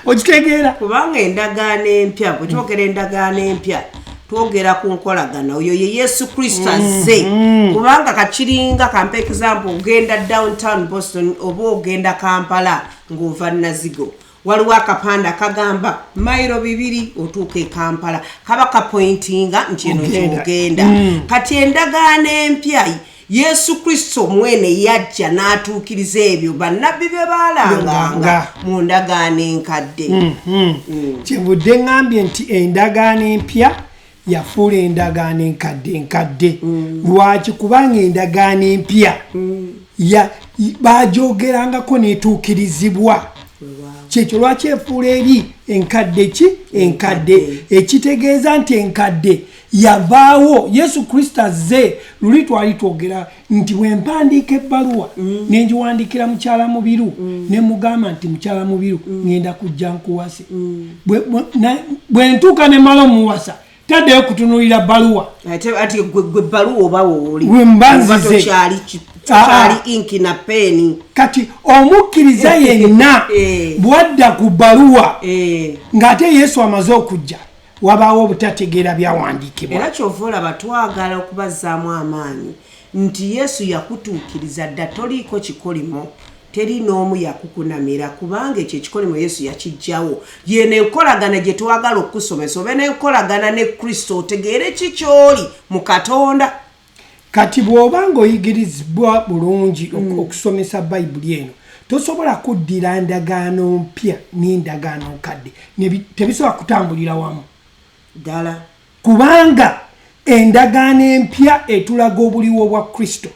Speaker 4: Okitegeera?
Speaker 7: Kubanga endagaano empya, bwe twogera endagaano empya, twogera ku nkolagana. Oyo ye Yesu Kristo azze. Kubanga kakiringa, kampa example, ogenda downtown Boston oba ogenda Kampala ng'ova Nazigo, waliwo akapande akagamba mayiro 2 otuuka e Kampala, kaba kapointinga nti eno
Speaker 4: Ogenda.
Speaker 7: gyogenda. Kati endagaano empya, Yesu Kristo mwene yajja n'atuukiriza ebyo bannabbi bye baalanganga
Speaker 4: Nga.
Speaker 7: mu ndagaano enkadde.
Speaker 4: Kyenvudde ŋŋambye nti endagaano empya yafuula endagaano enkadde enkadde. Lwaki? Kubanga endagaano empya bagyogerangako netuukirizibwa. Kyekyo lwaki efuula eri enkadde ki? Enkadde. Ekitegeeza nti enkadde yavaawo, Yesu Kristo azze. Luli twali twogera nti bwe mpandiika ebbaluwa nengiwandiikira mukyala Mubiru, ne mugamba nti, "Mukyala Mubiru, ŋŋenda kujja nkuwase." Bwe ntuuka ne mala omuwasa, taddeyo kutunuulira bbaluwa.
Speaker 7: Ate ati gwe bbaluwa oba wooli
Speaker 4: Bwe mba
Speaker 7: oba
Speaker 4: nzize.
Speaker 7: tokyali tokyali inki na peeni.
Speaker 4: Kati omukkiriza yenna bwadda ku bbaluwa ng'ate Yesu amaze okujja, wabaawo obutategeera byawandiikibwa.
Speaker 7: Era kyova olaba twagala okubazzaamu amaanyi nti Yesu yakutuukiriza dda, toliiko kikolimo, teri n'omu yakukunamira, kubanga ekyo ekikolimo Yesu yakijjawo. Yeno enkolagana gye twagala okukusomesa, obe n'enkolagana ne Kristo, otegeere ki kyoli mu Katonda.
Speaker 4: Kati bw'oba ng'oyigirizibwa bulungi okusomesa Bayibuli eno, tosobola kuddira ndagaano mpya n'endagaano nkadde, tebisobola kutambulira wamu.
Speaker 7: Ddala.
Speaker 4: Kubanga Endagaano empya etulaga obuliwo bwa Kristo,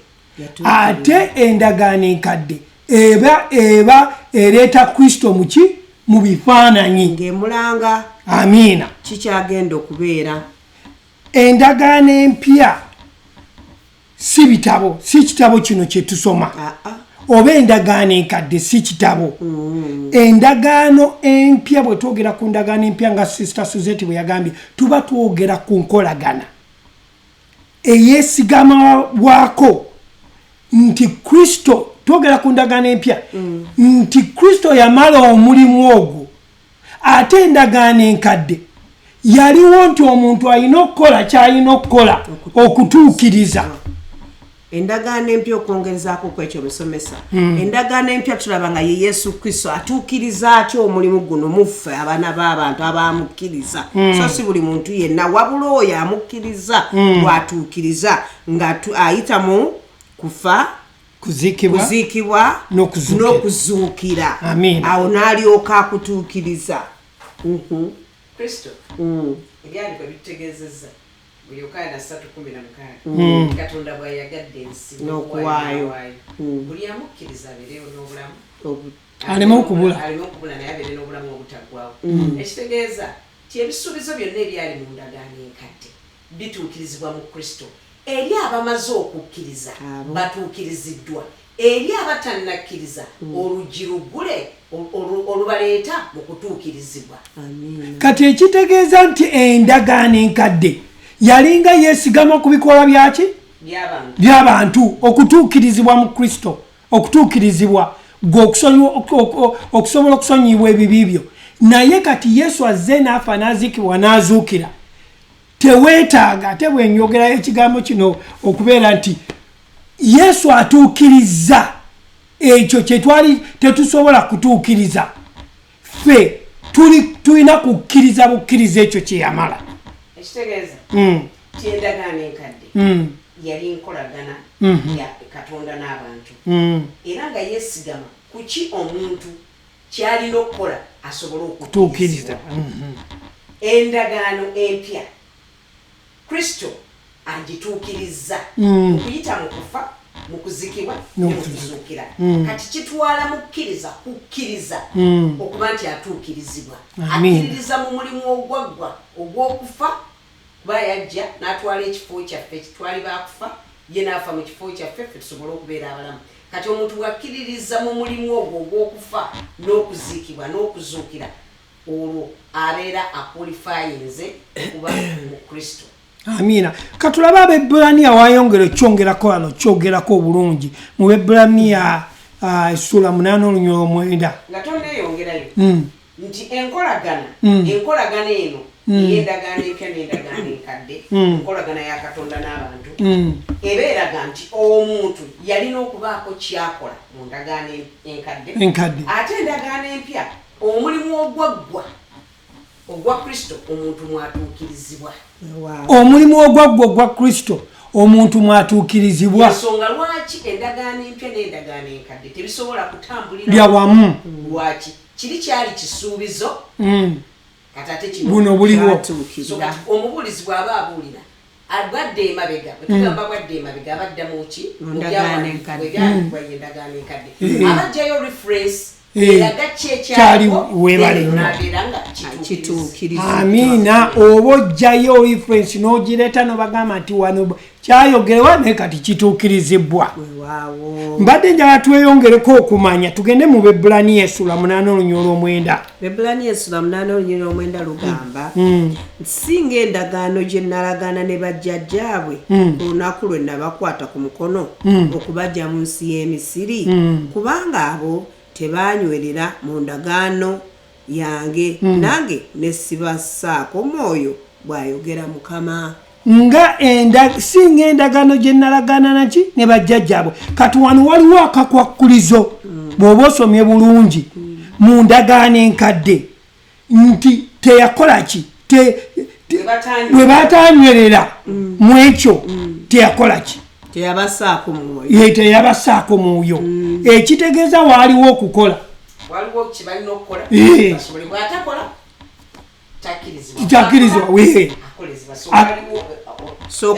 Speaker 4: ate endagaano enkadde eba ereeta Kristo muki mu bifaananyi,
Speaker 7: ng'emulanga.
Speaker 4: Amiina.
Speaker 7: Kikyagenda okubeera.
Speaker 4: Endagaano empya si bitabo, si kitabo kino kye tusoma, oba endagaano enkadde si kitabo. Endagaano empya, bwe twogera ku ndagaano empya nga Sister Suzette bwe yagambye, tuba twogera ku nkolagana eyeesigamwako nti Kristo, twogera ku ndagaano empya nti Kristo yamala omulimu ogwo, ate endagaano enkadde yaliwo nti omuntu alina okukola ky'alina okukola okutuukiriza.
Speaker 7: Endagaano empya, okwongerezaako ku ekyo musomesa, endagaano empya tulaba nga ye Yesu Kristo atuukiriza atya omulimu guno muffe abaana b'abantu abamukkiriza, so si buli muntu yenna, wabula oyo amukkiriza bw'atuukiriza nga ayita mu kufa, kuziikibwa n'okuzuukira, awo n'alyoka akutuukiriza.
Speaker 6: Kristo ebyandikwa bitutegeezezza mu Yokaana 3:16, Katonda bw'ayagadde ensi
Speaker 7: n'okuwaayo
Speaker 6: buli amukkiriza abeerewo n'obulamu
Speaker 4: aleme okubula,
Speaker 6: naye abeere n'obulamu obutaggwaawo. Ekitegeeza ti ebisuubizo byonna ebyali mu ndagaano enkadde bituukirizibwa mu Kristo. Eri abamaze okukkiriza batuukiriziddwa, eri abatannakkiriza oluggi luggule olubaleeta mu kutuukirizibwa.
Speaker 4: Kati ekitegeeza nti endagaano enkadde yalinga yeesigama ku bikolwa byaki by'abantu okutuukirizibwa mu Kristo, okutuukirizibwa gwe okusobola okusonyiyibwa ebibi byo. Naye kati Yesu azze n'afa n'aziikibwa n'azuukira, teweetaaga. Ate bwe njogerayo ekigambo kino okubeera nti Yesu atuukiriza ekyo kye twali tetusobola kutuukiriza, ffe tulina kukkiriza bukkiriza ekyo kye yamala.
Speaker 6: Ekitegeeza ti endagaano enkadde yali nkolagana ya Katonda n'abantu, era nga yeesigama ku ki omuntu kyalina okukola asobole
Speaker 4: okutuukiriza.
Speaker 6: Endagaano empya Kristo agituukiriza okuyita mu kufa, mu kuzikibwa ne mu kuzuukira. Kati kitwala mukkiriza kukkiriza okuba nti atuukirizibwa, akkiririza mu mulimu ogwaggwa ogw'okufa, kuba yajja n'atwala ekifo kyaffe, twali baakufa, ye n'afa mu kifo kyaffe ffe tusobole okubeera abalamu. Kati omuntu bw'akkiririza mu mulimu ogwo ogw'okufa n'okuziikibwa n'okuzuukira, olwo abeera akwalifayinze okuba mu Kristo.
Speaker 4: Amiina. Katulabe Abebbulaniya wayongera okyongerako wano, kyogerako obulungi mu Bebbulaniya essula 8:9.
Speaker 6: Nga tonneeyongerayo, nti enkolagana eno ey'endagaano empya n'endagaano enkadde, enkolagana ya Katonda n'abantu, eba eraga nti omuntu yalina okubaako kyakola mu ndagaano enkadde, ate endagaano empya omulimu ogwaggwa ogwa Kristo omuntu mwatuukirizibwa.
Speaker 4: Omulimu ogwaggwa ogwa Kristo omuntu mwatuukirizibwa.
Speaker 6: Ensonga lwaki endagaano empya n'endagaano enkadde tebisobola kutambulira
Speaker 4: bya wamu,
Speaker 6: lwaki kiri kyali kisuubizo, kati ate kino
Speaker 4: buno buliwo.
Speaker 6: Omubuulizi bw'aba abuulira bwadde emabega, bwe tugamba bwadde emabega abadda mu ki? Mu byawandiikibwa endagaano enkadde, abajjayo reference eraga ki ekyaliwo, n'abeera nga kituukirizibwa.
Speaker 4: Amiina. Oba ojjayo reference n'ogireeta n'obagamba nti wano kyayogerewa naye kati kituukirizibwa. Mbadde njagala tweyongereko okumanya, tugende mu Bebbulaniya essula 8:9.
Speaker 7: Bebbulaniya essula 8:9 lugamba, singa endagaano gye nalagaana ne bajjajjaabwe ku lunaku lwe nabakwata ku mukono okubajja mu nsi y'e Misiri, kubanga abo tebanywerera mu ndagaano yange, nange ne sibassaako mwoyo, bw'ayogera Mukama.
Speaker 4: Nga singa endagaano gye nalagaana naki ne bajjajjaabwe. Kati wano waliwo akakwakkulizo, bw'oba osomye bulungi mu ndagaano enkadde nti teyakola ki, bwe batanywerera mu ekyo teyakola ki,
Speaker 7: teyabassaako mwoyo.
Speaker 4: Teyabassaako mwoyo. Ekitegeeza waaliwo okukola,
Speaker 6: waliwo kye balina okukola, basobole bw'atakola takkirizibwa. kukolezebwa. So waliwo
Speaker 7: So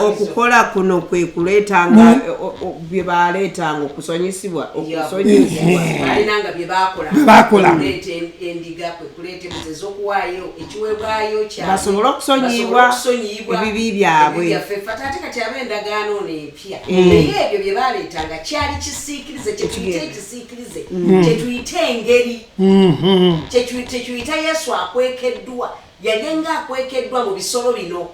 Speaker 7: okukola kuno kwe kuleetanga bye baleetanga okusonyisibwa.
Speaker 6: Balinanga bye bakola.
Speaker 4: Bye bakola.
Speaker 6: Kuleeta endiga, kwe kuleeta embuzi ez'okuwaayo ekiweebwayo kyabwe.
Speaker 7: Basobole okusonyiyibwa
Speaker 6: Basobole okusonyiyibwa
Speaker 7: ebibi byabwe.
Speaker 6: Ebibi byaffe. Ffe ate kati ab'endagaano ono empya, naye ebyo bye baleetanga kyali kisiikirize, kye tuyita ekisiikirize, kye tuyita engeri, kye tuyita Yesu akwekeddwa, yali nga akwekeddwa mu bisolo bino.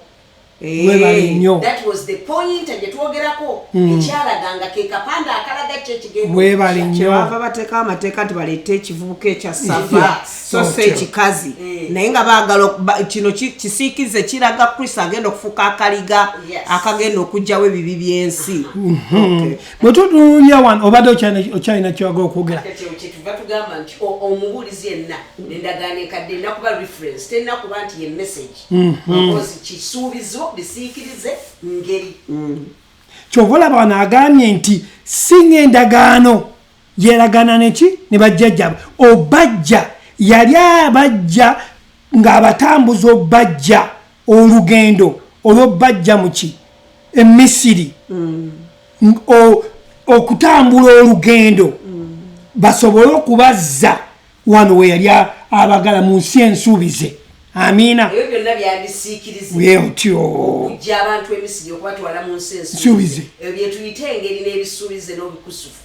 Speaker 4: Webale nnyo.
Speaker 6: That was the point gye twogerako, ekyalaganga ke kapande akalaga ki ekigenda.
Speaker 4: Webale nnyo.
Speaker 7: Kyebava bateekawo amateeka nti baleete ekivubuka ekya sava,
Speaker 6: Yes.
Speaker 7: so si
Speaker 4: Otyo.
Speaker 7: ekikazi, naye nga baagala kino kisiikirize kiraga Kristo agenda okufuuka akaliga
Speaker 6: Yes.
Speaker 7: akagenda okuggyawo ebibi by'ensi. Okay.
Speaker 4: Bwe tutunuulira wano, obadde okyalina kyoyaga okwogera?
Speaker 6: Kyetuva tugamba nti omubuulizi yenna endagaano enkadde erina kuba reference, terina kuba nti ye message, because kisuubizo bisiikirize ngeri.
Speaker 4: Kyova olaba wano agambye nti si ng'endagaano yeragana neki ne bajjajjaabwe, obajja yali abajja ng'abatambuza obajja olugendo olw'obajja muki Emisiri, okutambula olugendo basobole okubazza wano we yali abagala mu nsi ensuubize. Amiina.
Speaker 6: Ebyo byonna byabisiikirize.
Speaker 4: Bwetyo.
Speaker 6: Okujja abantu Emisiri okubatwala mu nsi
Speaker 4: Nsuubize.
Speaker 6: ensuubize, ebyo byetuyita engeri n'ebisuubize n'obikusufu.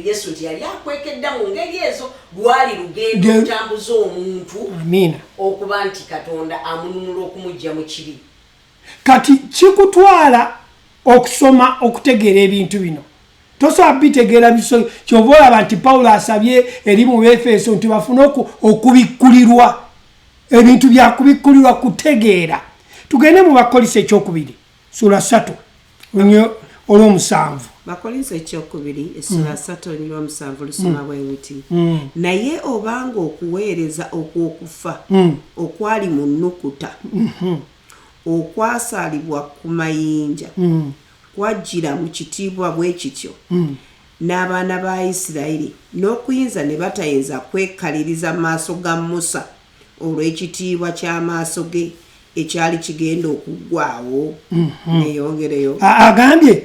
Speaker 6: Yesu nti yali akwekedda mu ngeri ezo, lwali lugendo olutambuza omuntu
Speaker 4: Amiina.
Speaker 6: okuba nti Katonda amununula okumujja mu kibi.
Speaker 4: Kati kikutwala okusoma okutegeera ebintu bino, tosobola bitegeera biso. Kyova olaba nti Pawulo asabye eri mu Befeso nti bafune okubikkulirwa, ebintu byakubikkulirwa kutegeera. Tugende mu Bakolinso ekyokubiri sula 3 olw'omusanvu.
Speaker 7: Bakolinso ekyokubiri essula 3 olw'omusanvu lusoma bwe luti: naye obanga okuweereza okw'okufa okwali mu nnukuta okwasalibwa ku mayinja kwajjira mu kitiibwa bwe kityo n'abaana ba Isirayiri n'okuyinza ne batayinza kwekaliriza maaso ga Musa olw'ekitiibwa ky'amaaso ge ekyali kigenda okuggwawo. Neyongereyo.
Speaker 4: Agambye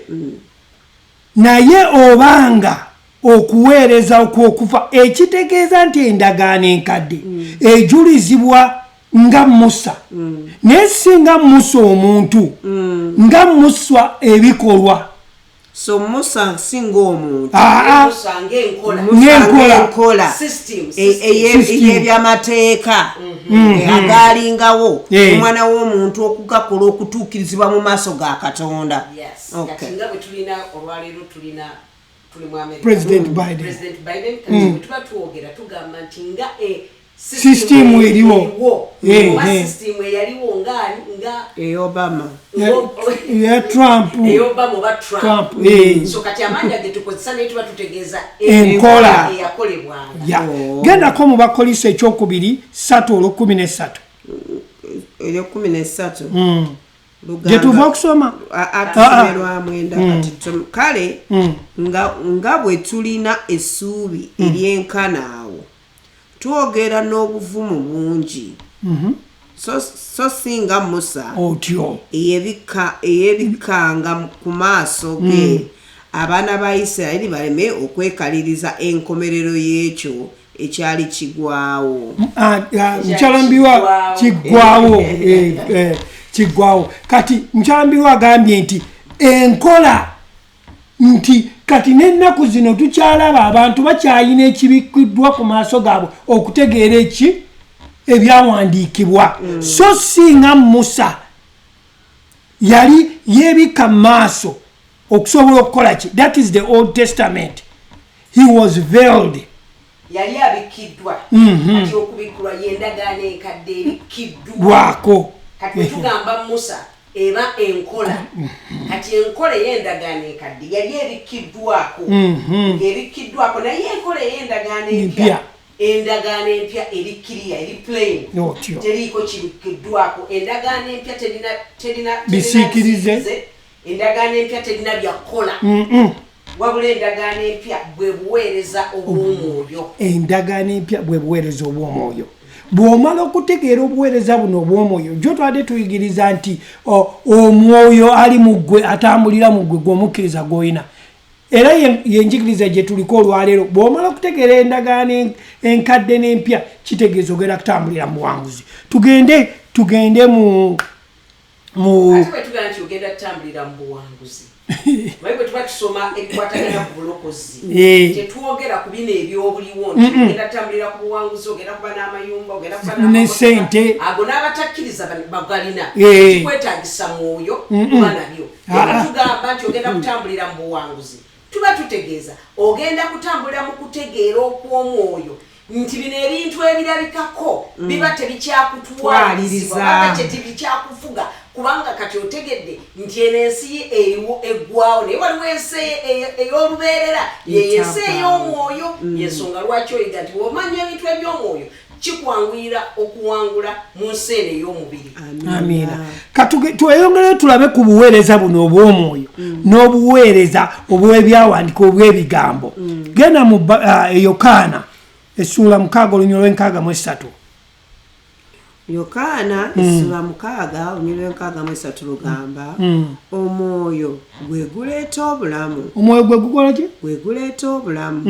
Speaker 4: naye obanga okuweereza okw'okufa, ekitegeeza nti endagaano enkadde ejulizibwa nga Musa, naye si nga Musa omuntu, nga Musa ebikolwa.
Speaker 7: So Musa si ng'omuntu.
Speaker 4: Aa.
Speaker 6: Musa ng'enkola.
Speaker 4: Ng'enkola.
Speaker 7: Ng'enkola.
Speaker 6: System,
Speaker 4: System.
Speaker 7: Ey'ebyamateeka agaalingawo omwana w'omuntu okugakola okutuukirizibwa mu maaso ga Katonda.
Speaker 6: Yes.
Speaker 7: Okay.
Speaker 6: Kati nga bwe tulina olwaleero, tulina tuli mu America.
Speaker 4: President Biden.
Speaker 6: President Biden. Kati bwe tuba twogera tugamba nti nga
Speaker 4: System eriwo.
Speaker 6: Oba system eyaliwo nga
Speaker 7: Eya Obama.
Speaker 4: Ya Trump.
Speaker 6: Eyobama oba Trump.
Speaker 4: Trump.
Speaker 6: So kati amaanyi ge tukozesa, naye tuba tutegeeza
Speaker 4: Enkola.
Speaker 6: eyakolebwanga.
Speaker 4: Ya, gendako mu Bakolinso ekyokubiri 3 olw'13.
Speaker 7: Eryokumi nesatu.
Speaker 4: Gye tuva okusoma.
Speaker 7: Atusome 9 kati kale nga bwe tulina essuubi eryenkana awo, twogera n'obuvumu bungi, so si nga Musa
Speaker 4: Otyo.
Speaker 7: eyebikkanga ku maaso ge abaana ba Isirayiri baleme okwekaliriza enkomerero y'ekyo ekyali kigwawo.
Speaker 4: Ah, ah, mukyala Mbiwa, kiggwawo, kiggwawo. Kati mukyala Mbiwa agambye nti enkola nti kati n'ennaku zino tukyalaba abantu bakyayina ekibikkiddwa ku maaso gaabwe okutegeera eki ebyawandiikibwa, so si nga Musa yali yeebikka mu maaso okusobola okukola ki. That is the Old Testament, he was veiled.
Speaker 6: Yali abikkiddwa. Kati okubikkulwa y'endagaano enkadde ebikkiddwa.
Speaker 4: Lwako.
Speaker 6: Kati bwe tugamba Musa, eba enkola. Kati enkola ey'endagaano enkadde yali ebikkiddwako, ng'ebikkiddwako, naye enkola ey'endagaano empya,
Speaker 4: Empya.
Speaker 6: endagaano empya eri clear, eri plain.
Speaker 4: Otyo.
Speaker 6: Teriiko kibikkiddwako. Endagaano empya terina
Speaker 4: Bisiikirize.
Speaker 6: bisiikirize. Endagaano empya terina byakukola, wabula endagaano empya bwe buweereza obw'omwoyo.
Speaker 4: Endagaano empya bwe buweereza obw'omwoyo. Bw'omala okutegeera obuweereza buno obw'omwoyo, jjo twabadde tuyigiriza nti omwoyo ali mu ggwe, atambulira mu ggwe, gw'omukkiriza gw'olina. Era yenjigiriza gye tuliko olwaleero. Bw'omala okutegeera endagaano enkadde n'empya, kitegeeza ogenda kutambulira mu buwanguzi. Tugende mu
Speaker 6: ate bwe tugamba nti ogenda kutambulira mu buwanguzi, naye bwe tuba tusoma ebikwatagana ku bulokozi, tetwogera ku bino ebyobuliwo nti ogenda kutambulira ku buwanguzi, ogenda kuba n'amayumba, ogenda kuba
Speaker 4: n'essente.
Speaker 6: Ago n'abatakkiriza bagalina. Kikwetaagisa mwoyo kuba nabyo. Tugamba nti ogenda kutambulira mu buwanguzi, tuba tutegeeza ogenda kutambulira mu kutegeera okw'omwoyo nti bino ebintu ebirabikako biba tebikyakutwalirizibwa, biba tebikyakufuga, kubanga kati otegedde nti eno ensi eriwo eggwawo, naye waliwo ensi ey'olubeerera, yensi ey'omwoyo. Yensonga lwaki oyiga nti bw'omanya ebintu eby'omwoyo kikwanguyira okuwangula mu nsi eno ey'omubiri.
Speaker 4: Amiina. Tweyongereyo tulabe ku buweereza buno obw'omwoyo n'obuweereza obw'ebyawandiiko obw'ebigambo. Genda mu Yokaana essuula 6 olunyiriri 63.
Speaker 7: Yokaana essuula 6 olunyiriri 63 lugamba, omwoyo gwe guleeta obulamu.
Speaker 4: Omwoyo gwe gukola ki?
Speaker 7: Gwe guleeta obulamu.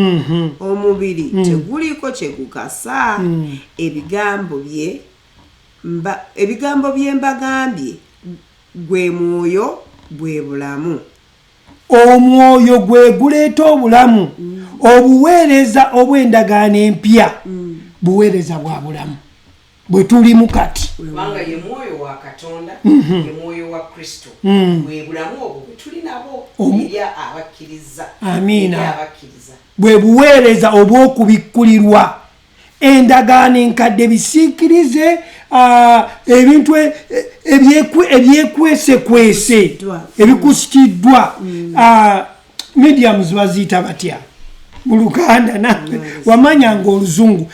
Speaker 7: Omubiri teguliiko kye gugasa. Ebigambo bye mbagambye gwe mwoyo bwe bulamu.
Speaker 4: Omwoyo gwe guleeta obulamu. Obuweereza obw'endagaano empya buweereza bwa bulamu bwe tulimu kati,
Speaker 6: kubanga ye mwoyo wa Katonda, ye mwoyo wa Kristo, bwe bulamu obwo bwe tuli nabwo eri abakkiriza.
Speaker 4: Amiina. Bwe buweereza obw'okubikkulirwa. Endagaano enkadde bisiikirize, ebintu ebyekwesekwese ebikusikiddwa, mediums baziyita batya mu Luganda? Nawe wamanyanga oluzungu.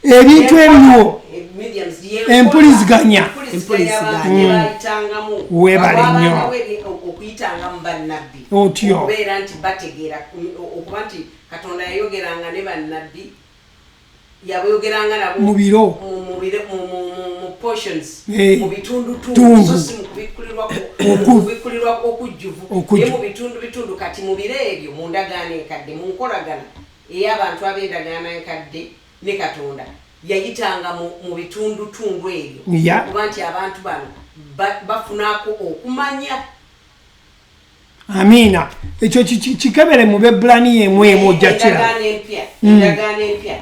Speaker 4: Ebintu ebiriwo, empuliziganya. Weebale nnyo.
Speaker 6: Okuyitanga mu bannabbi,
Speaker 4: Otyo.
Speaker 6: Okubeera nti bategeera, okuba nti Katonda yayogeranga ne bannabbi, yaboyogeranga nabo
Speaker 4: Mu biro.
Speaker 6: mu portions, mu bitundutundu,
Speaker 4: Tundu.
Speaker 6: so si mu kubikkulirwa okujjuvu, naye mu bitundu bitundu. Kati mu biro ebyo, mu ndagaano enkadde, mu nkolagana ey'abantu ab'endagaano enkadde ne Katonda, yayitanga mu bitundutundu ebyo, okuba nti abantu bano bafunako okumanya.
Speaker 4: Amiina. Ekyo kikebere mu Bebbulaniya emu emu, ojja kiraba.
Speaker 6: Endagaano empya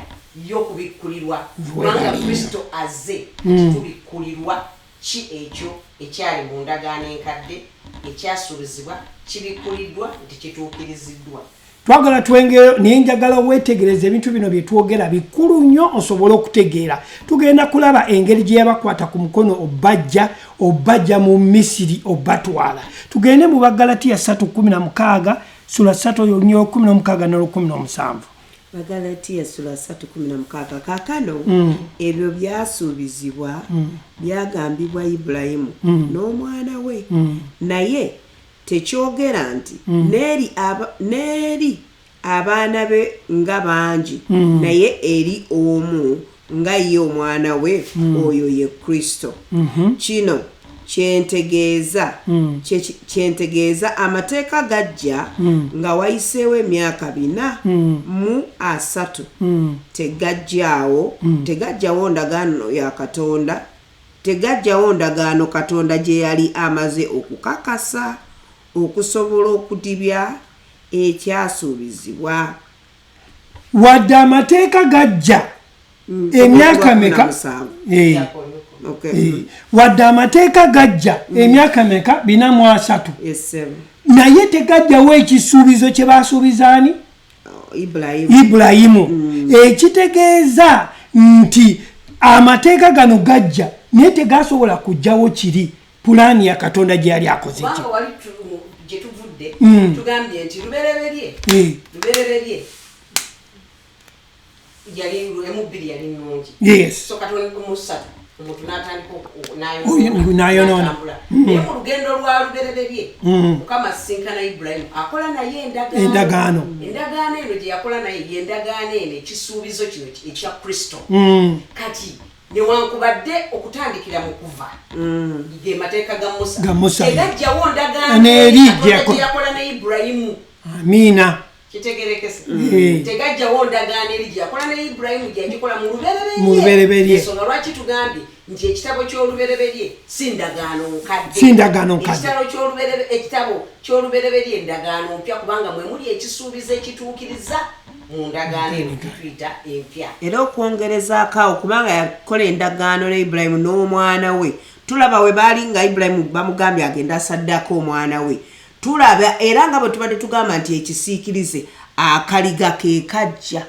Speaker 6: y'okubikkulirwa, kubanga Kristo azze tubikkulirwa ki ekyo ekyali mu ndagaano enkadde ekyasuubizibwa, kibikkuliddwa nti kituukiriziddwa.
Speaker 4: Twagala twengeyo, naye njagala weetegereza ebintu bino bye twogera, bikulu nnyo osobole okutegeera. Tugenda kulaba engeri gye yabakwata ku mukono obajja mu Misiri, obatwala. Tugende mu Bagalatiya 3:16, sula 3 olunyiriri 16 n'olw17.
Speaker 7: Bagalatiya sula 3:16. Kaakano ebyo byasuubizibwa, byagambibwa Ibulayimu n'omwana we. Naye tekyogera nti n'eri abaana be nga bangi, naye eri omu, nga ye omwana we, oyo ye Kristo. Kino kyentegeeza, amateeka gajja nga wayiseewo emyaka 430, tegajjawo ndagaano ya Katonda, tegajjawo ndagaano Katonda gye yali amaze okukakasa, okusobola okudibya ekyasuubizibwa.
Speaker 4: Wadde amateeka gajja emyaka meka?
Speaker 7: 17. Okay.
Speaker 4: Wadde amateeka gajja emyaka meka? 430.
Speaker 7: Yes, sir.
Speaker 4: Naye tegajjawo ekisuubizo kye basuubizaani?
Speaker 7: Ibulayimu.
Speaker 4: Ibulayimu. Ekitegeeza nti amateeka gano gajja, naye tegasobola kugjawo kiri pulaani ya Katonda gye yali akoze ki.
Speaker 6: Kubanga wali gye tuvudde, tugambye nti lubereberye, lubereberye yali emu bbiri yali nnungi. So Katonda mu ssatu Omuntu n'atandika
Speaker 4: Oyo, n'ayonoona.
Speaker 6: n'atambula. Naye mu lugendo lwa lubereberye, Mukama asisinkana Ibulayimu, akola naye endagaano.
Speaker 4: Endagaano.
Speaker 6: Endagaano eno gye yakola naye ye ndagaano eno, ekisuubizo kino ekya Kristo. Kati newankubadde okutandikira mu kuva ge mateeka ga Musa,
Speaker 4: Ga Musa.
Speaker 6: Tegajjawo ndagaano
Speaker 4: N'eri
Speaker 6: Katonda
Speaker 4: gye yakola.
Speaker 6: gye yakola ne Ibulayimu.
Speaker 4: Amiina.
Speaker 6: Kitegerekese? Tegajjawo ndagaano eri gye yakola ne Ibulayimu, gye yagikola mu lubereberye.
Speaker 4: Mu lubereberye.
Speaker 6: Ensonga lwaki tugambye nti ekitabo ky'olubereberye si ndagaano nkadde,
Speaker 4: Si ndagaano nkadde.
Speaker 6: Ekitabo ky'olubereberye endagaano mpya, kubanga mwe muli ekisuubizo ekituukiriza mu ndagaano eno tutuyita empya.
Speaker 7: Era okwongerezaako awo, kubanga yakola endagaano ne Ibulayimu n'omwana we, tulaba we baali nga Ibulayimu bamugambye agenda asaddako omwana we. Tulaba era nga bwe tubadde tugamba nti ekisiikirize akaliga ke kajja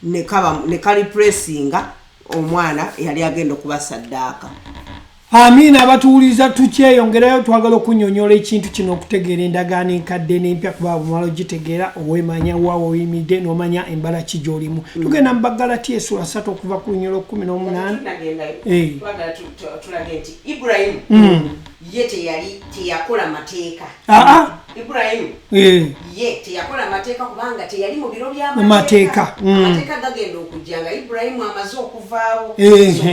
Speaker 7: ne ne kalipuresinga omwana eyali agenda okuba saddaaka.
Speaker 4: Amiina. Abatuwuliriza, tukyeyongerayo, twagala okunyonyola ekintu kino, okutegeera endagaano enkadde n'empya, kuba bwomala ogitegeera owemanya wa oyimiridde n'omanya embala ki gy'olimu. Tugenda mu Bagalatiya esula 3 okuva ku lunyolo 18.
Speaker 6: Tunagendayo.
Speaker 4: Eh.
Speaker 6: Twagala tulage nti Ibulayimu ye teyali teyakola mateeka.
Speaker 4: Aa.
Speaker 6: Ibulayimu ye teyakola mateeka kubanga teyali mu biro
Speaker 4: Mu mateeka.
Speaker 6: by'amateeka. Amateeka gagenda okujja nga Ibulayimu amaze okuvaawo. So,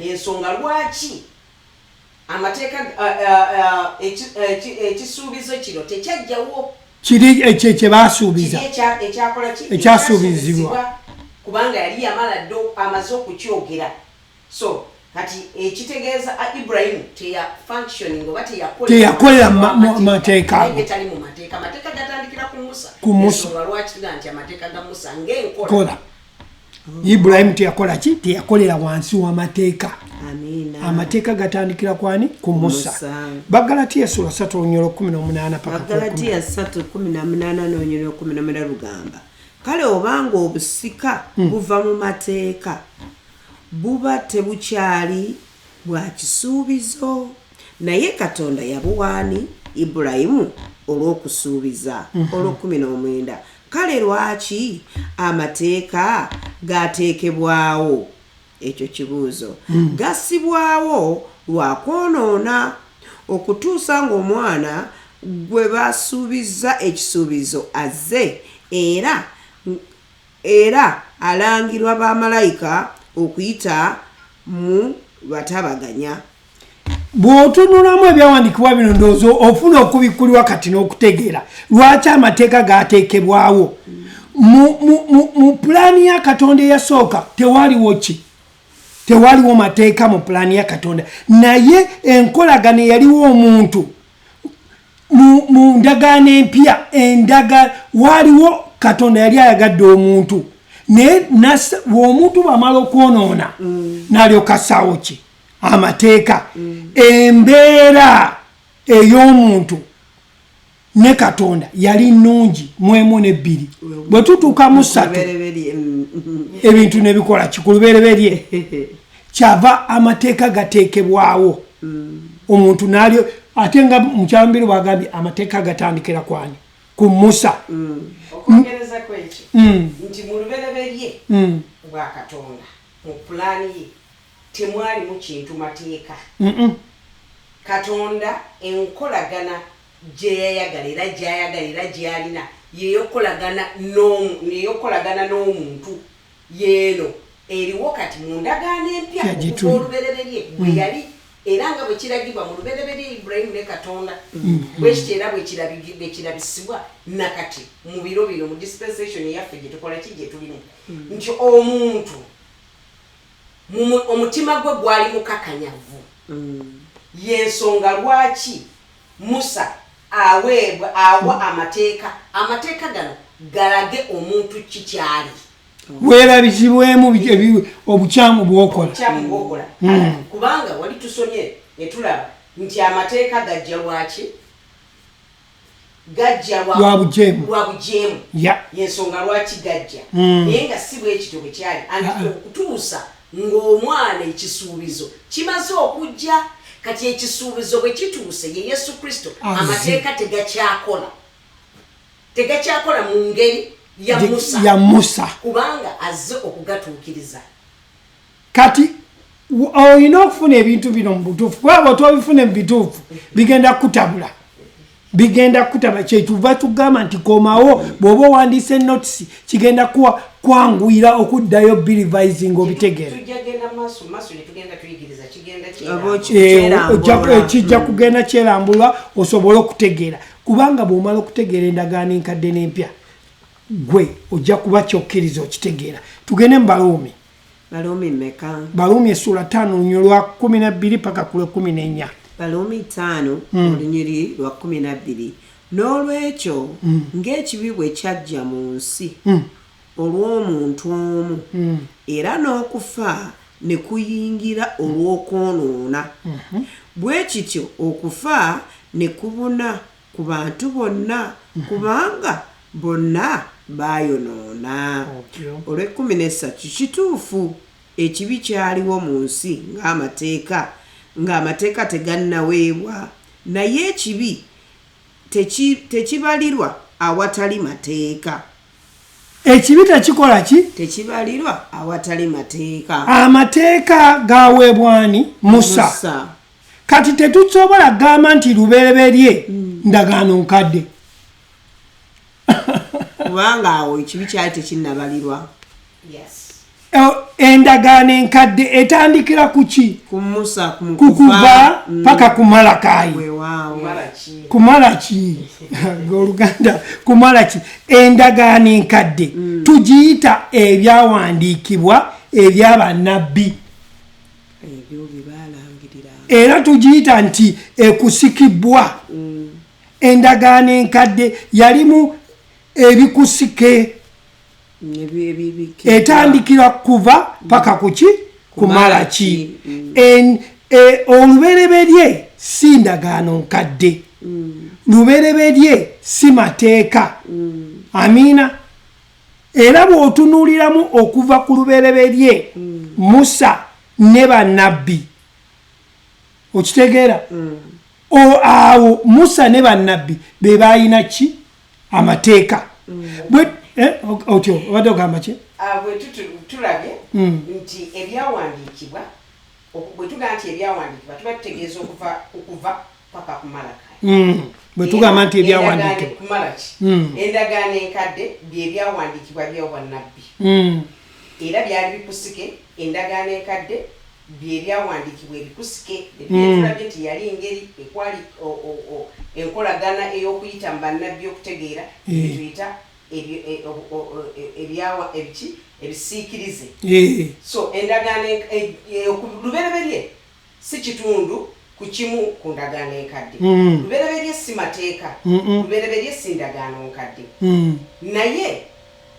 Speaker 6: ensonga lwaki amateeka ekisuubizo kino tekyajjawo
Speaker 4: Kiri ekyo kye baasuubiza.
Speaker 6: Kiri ekyakola ki?
Speaker 4: Ekyasuubizibwa.
Speaker 6: Ekyasuubizibwa, kubanga yali yamala dde amaze okukyogera. So kati ekitegeeza Ibulayimu teya functioning oba
Speaker 4: Teyakolera mu mateeka ago.
Speaker 6: Naye tali mu mateeka. Amateeka gatandikira ku Musa.
Speaker 4: Ku Musa.
Speaker 6: Ensonga lwaki tugaa nti amateeka ga Musa ng'enkola
Speaker 4: Kola, Ibulayimu teyakola ki? Teyakolera wansi w'amateeka.
Speaker 7: Amiina.
Speaker 4: Amateeka gatandikira kwani? Ku Musa.
Speaker 7: Musa.
Speaker 4: Bagalatiya esula 3 olunyolo 18 paka ku
Speaker 7: Bagalatiya 3:18 n'onyero 19 lugamba, kale obanga obusika buva mu mateeka, buba tebukyali bwa kisuubizo, naye Katonda yabuwaani Ibulayimu olw'okusuubiza. Olw'okunonda, kale lwaki amateeka gateekebwawo? Ekyo kibuuzo. Gassibwawo lwa kwonoona, okutuusa ng'omwana gwe basuubiza ekisuubizo azze, era alangirwa bamalayika okuyita mu batabaganya.
Speaker 4: Bw'otunulamu ebyawandiikibwa bino, ndowooza ofuna okubikkulirwa kati n'okutegeera lwaki amateeka gateekebwawo. Mu pulaani ya Katonda eyasooka tewaliwo ki? Tewaliwo mateeka mu pulaani ya Katonda, naye enkolagano eyaliwo omuntu mu ndagaano empya, endaga waaliwo Katonda yali ayagadde omuntu, naye bw'omuntu bwamala okwonoona n'alyoka assaawo ki? Amateeka. Embeera ey'omuntu ne Katonda yali nnungi mwemu nebbiri. Bwe tutuuka mu ssatu,
Speaker 7: Lubereberye,
Speaker 4: ebintu nebikola kikulubereberye, kyava amateeka gateekebwawo omuntu nalyo. Ate nga mukyambiri bwagambye, amateeka gatandikira kwani? Ku Musa.
Speaker 6: Okwongerezako ekyo nti mu lubereberye bwa Katonda, mu pulaani ye temwalimu kintu mateeka. Katonda enkolagana gye yayagala era gyayagala era gyalina yeyokolagana n'omuntu yeeno eriwo kati mu ndagaano empya.
Speaker 4: Yagituli.
Speaker 6: Okuva olubereberye bwe yali, era nga bwe kiragibwa mu lubereberye Ibulayimu ne Katonda, bwekityo era bwe kirabisibwa nakati mu biro bino, mu dispensation eyaffe gye tukola ki, gye tulimu, nti omuntu omutima gwe gwali mukakanyavu. Yensonga lwaki Musa aweebwa awa amateeka. Amateeka gano galage omuntu kikyali
Speaker 4: Weerabizibwemu obukyamu bwokola.
Speaker 6: Obukyamu bwokola, kubanga wali tusomye ne tulaba nti amateeka gajja lwaki? Gajja
Speaker 4: Lwa bujeemu.
Speaker 6: Lwa bujeemu. Yensonga lwaki gajja, naye nga si bwe kityo bwe kyali anti okutuusa ng'omwana ekisuubizo kimaze okujja. Kati ekisuubizo bwe kituuse, ye Yesu Kristo,
Speaker 4: Azze.
Speaker 6: amateeka tegakyakola mu ngeri ya Musa,
Speaker 4: Ya Musa.
Speaker 6: kubanga azze okugatuukiriza.
Speaker 4: Kati Olina okufuna ebintu bino mu butuufu, kuba bw'otobifune mu bituufu bigenda kutabula, bigenda kutaba. Kyetuva tugamba nti komawo, bw'oba owandiise notisi kigenda kuwa kwanguyira okuddayo birevising obitegeera.
Speaker 6: Tujja genda maaso maaso gye tugenda tuyigiriza kigenda
Speaker 7: Oba
Speaker 6: kyerambula.
Speaker 4: Kijja kugenda kyerambulwa osobole okutegeera, kubanga bw'omala okutegeera endagaano enkadde n'empya, gwe ojja kuba kyokkiriza okitegeera. Tugende mu Baluumi.
Speaker 7: Baluumi mmeka?
Speaker 4: Baluumi essuula 5, olunyiriri lwa 12 paka ku lw'e 14.
Speaker 7: Baluumi 5, olunyiriri lwa 12. N'olwekyo ng'ekibi bwe kyajja mu nsi olw'omuntu omu, era n'okufa ne kuyingira olw'okwonoona, bwe kityo okufa ne kubuna ku bantu bonna, kubanga bonna baayonoona. Olw'e13, kituufu ekibi kyaliwo mu nsi ng'amateeka tegannaweebwa, naye ekibi tekibalirwa awatali mateeka.
Speaker 4: Ekibi tekikola ki?
Speaker 7: Tekibalirwa awatali mateeka.
Speaker 4: Amateeka gaweebwani? Musa.
Speaker 7: Musa.
Speaker 4: Kati tetusobola kugamba nti lubereberye ndagaano nkadde,
Speaker 7: kubanga awo ekibi kyali tekinnabalirwa.
Speaker 4: Endagaano enkadde etandikira ku ki?
Speaker 7: Ku Musa,
Speaker 4: ku Kuva paka ku Malakayi.
Speaker 7: Weewaawo.
Speaker 4: Ku Malaki, oluganda ku Malaki. Endagaano enkadde tugiyita ebyawandiikibwa ebyabannabbi.
Speaker 7: Ebyo bye baalangiriranga.
Speaker 4: Era tugiyita nti ekusikibwa. Endagaano enkadde yalimu ebikusike. Etandikira Kuva paka kuki? Ku Malaki. Olubereberye si ndagaano nkadde, lubereberye si mateeka. Amiina. Era bw'otunuuliramu okuva ku lubereberye, Musa ne bannabbi, okitegeera? Awo Musa ne bannabbi be balina ki? Amateeka. Otyo obadde ogamba ki?
Speaker 6: Bwe tulabye nti ebyawandiikibwa, bwe tugamba nti ebyawandiikibwa, tuba tutegeeza okuva ku Kuva paka ku Malakayi.
Speaker 4: Bwe tugamba nti
Speaker 6: Endagaano
Speaker 4: ebyawandiikibwa
Speaker 6: ku Malaki, endagaano enkadde byebyawandiikibwa by'obwannabbi, era byali bikusike. Endagaano enkadde byebyawandiikibwa ebikusike ebyetulabye nti yali ngeri ekwali enkolagana ey'okuyita mu bannabbi okutegeera byetuyita ebiki, ebisiikirize. So endagaano lubereberye si kitundu ku kimu ku ndagaano enkadde. Lubereberye si mateeka. Lubereberye si ndagaano nkadde. Naye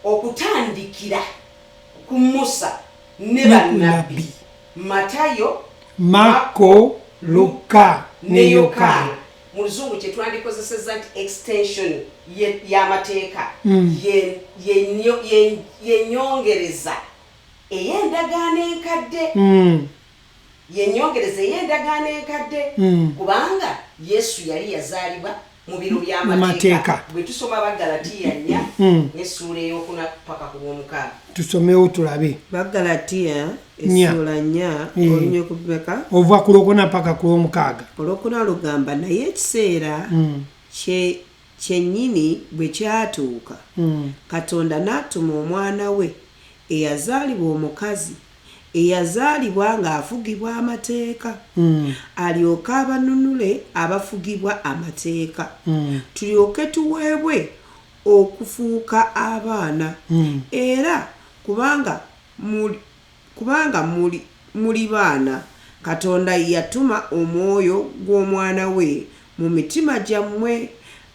Speaker 6: okutandikira ku Musa ne
Speaker 4: ne
Speaker 6: bannabbi,
Speaker 4: Nabbi.
Speaker 6: Matayo,
Speaker 4: Mako, Luka
Speaker 6: ne
Speaker 4: ne
Speaker 6: Yokaana.
Speaker 4: Yokaana.
Speaker 6: Mu Luzungu kye twandikozesezza nti extension y'amateeka, yenyongereza ey'endagaano enkadde, yenyongereza ey'endagaano enkadde, kubanga Yesu yali yazaalibwa mu biro by'amateeka.
Speaker 4: Amateeka.
Speaker 6: Bwe tusoma Bagalatiya 4 n'essuula ey'okuna paka ku lw'omukaaga.
Speaker 4: Tusomewo tulabe.
Speaker 7: Bagalatiya
Speaker 4: 4.
Speaker 7: essuula 4, olunyiriri kumeka?
Speaker 4: Ova ku lwokuna paka ku lwomukaaga.
Speaker 7: Olwokuna lugamba, naye ekiseera kyennyini bwe kyatuuka, Katonda n'atuma omwana we eyazaalibwa omukazi, eyazaalibwa ng'afugibwa amateeka, alyoke abanunule abafugibwa amateeka, tulyoke tuweebwe okufuuka abaana. Era kubanga muli baana, Katonda yatuma omwoyo gw'omwana we mu mitima gyammwe